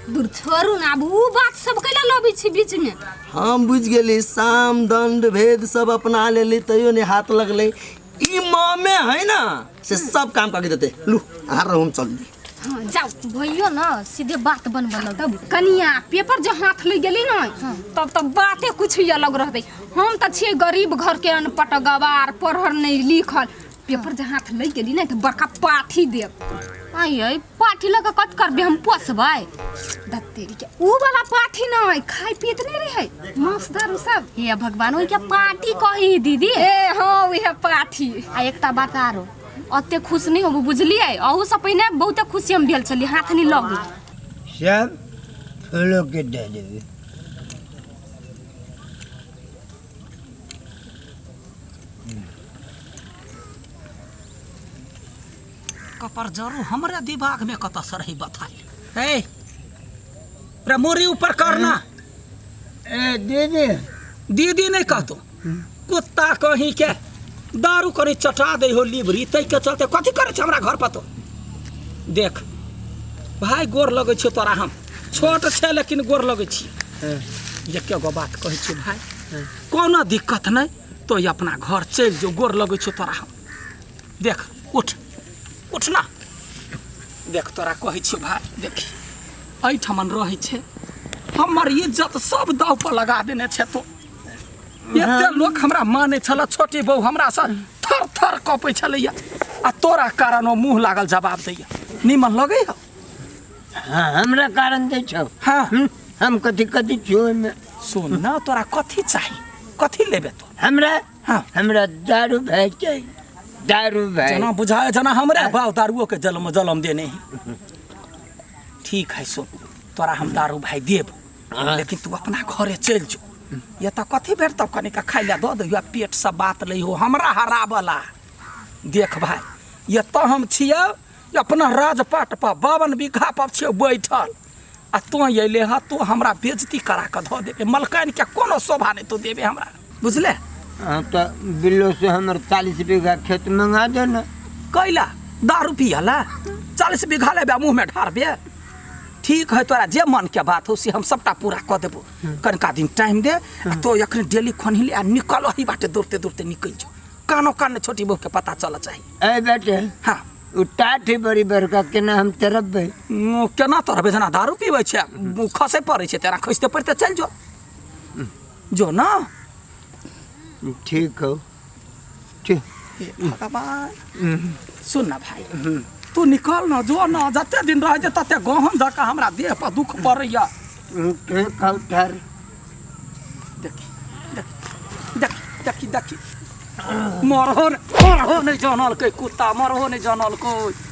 दूर छोड़ू ना अब ऊ बात सब कैला लबै छी बीच में हम बुझ गेली साम दंड भेद सब अपना लेली तैयो नहीं हाथ लगले ई मामे है ना से सब काम करके देते लू अहाँ रहू हम चल हाँ जाओ भैयो ना सीधे बात बनबऽ लग तब कनिया पेपर जो हाथ लग गेली ना तब तब बाते कुछ ही अलग रहते हम तो छियै गरीब घर के अनपढ़ गवार पढ़ल नहीं लिखल पेपर जो हाथ लग गेली ना तो बड़का पाठी देब आई आई पाठी लऽ कऽ कत करबे हम पोसबै दत्तेरी के ऊ वाला पाठी नहीं खाय पियत नहीं रहे मांस दारू सब हे भगवान ओइ के पार्टी कही दीदी ए हाँ उहे पाठी आ एकटा बात आरो ओते खुश नहीं होबू बुझलियै अहू से पहिने बहुते खुशी हम भेल छलियै हाथ नहीं लग सब फूलों के दे देबे कपर जरू हमरे दिमाग में कतऽ से रही बताई ए रे मोरी ऊपर करना ए दीदी दीदी नहीं कहतो कुत्ता कहीं के दारू करी चटा दे हो लिबरी तै के चलते कथी करे छै हमरा घर पर तो देख भाई गोर लगै छियो तोरा हम छोट छै लेकिन गोर लगै छी एके गो बात कहै छियो भाई कोनो दिक्कत नहीं तो ये अपना घर चलि जो गोर लगै छियो तोरा हम देख उठ उठ ना देख तोरा कहै छियो भाई देखी एहिठमन रहै छै हमर इज्जत सब दाव पर लगा देने छै तो एते लोक हमरा मानै छल छोटी बहू हमरासँ थर थर कँपै छलैया आ तोरा कारण ओ मुँह लागल जवाब दैया निमन लगै हौ हाँ हमरा कारण दै छौ हाँ हम कथी कथी छियौ ओहिमे सुन ना तोरा कथी चाही कथी लेबे तू हमरा हाँ। हमरा दारू भाई चाही दारू भाई जना बुझाए जना हमरे बाप दारुओ के जलम जलम देने ही ठीक है सुन तोरा हम दारू भाई देब लेकिन तू अपना घरे चलि जो ये तऽ कथी भेटतौ कनिका खाइ लए दऽ दैयो पेट से बात लै हो हमरा हराबला देख भाई ये तऽ हम छियै अपना राजपाट पर 52 बीघा पर छियै बैठल आ तों अयले हँ तू हमरा बेजती करा कऽ धऽ देबे मलकाइन के कोनो शोभा नहि तू देबे हमरा बुझले हाँ तो बिल्लो से हमर 40 बीघा खेत मंगा दे ना कैला दारू पियला 40 बीघा लेबे मुँह में ढारबे ठीक है तोरा जे मन के बात हो से हम सबटा पूरा कऽ देबो कनिका दिन टाइम दे आ तो एखन डेली खनही ले आ निकल ही बाटे दौड़ते दौड़ते निकल जो कानो कान छोटी बहू के पता चल चाही ए बेटे हाँ उ टाट है बड़ी बड़का, केना हम तरबै? केना तरबै? जेना दारू पीबै छै खसै पड़ै छै तेना खसिते पड़िते चलि जो, जो ना। ठीक हो, ठीक। भगवान सुन ना भाई, तू निकल ना, जो ना, जते दिन रहै छै तते गहन जकाँ हमरा देह पर दुख पड़ैया। ठीक हौ, ठहर। देखी देखी देखी देखी, मरहो मरहो नहि जानलकै कुत्ता, मरहो नहि जानलकै।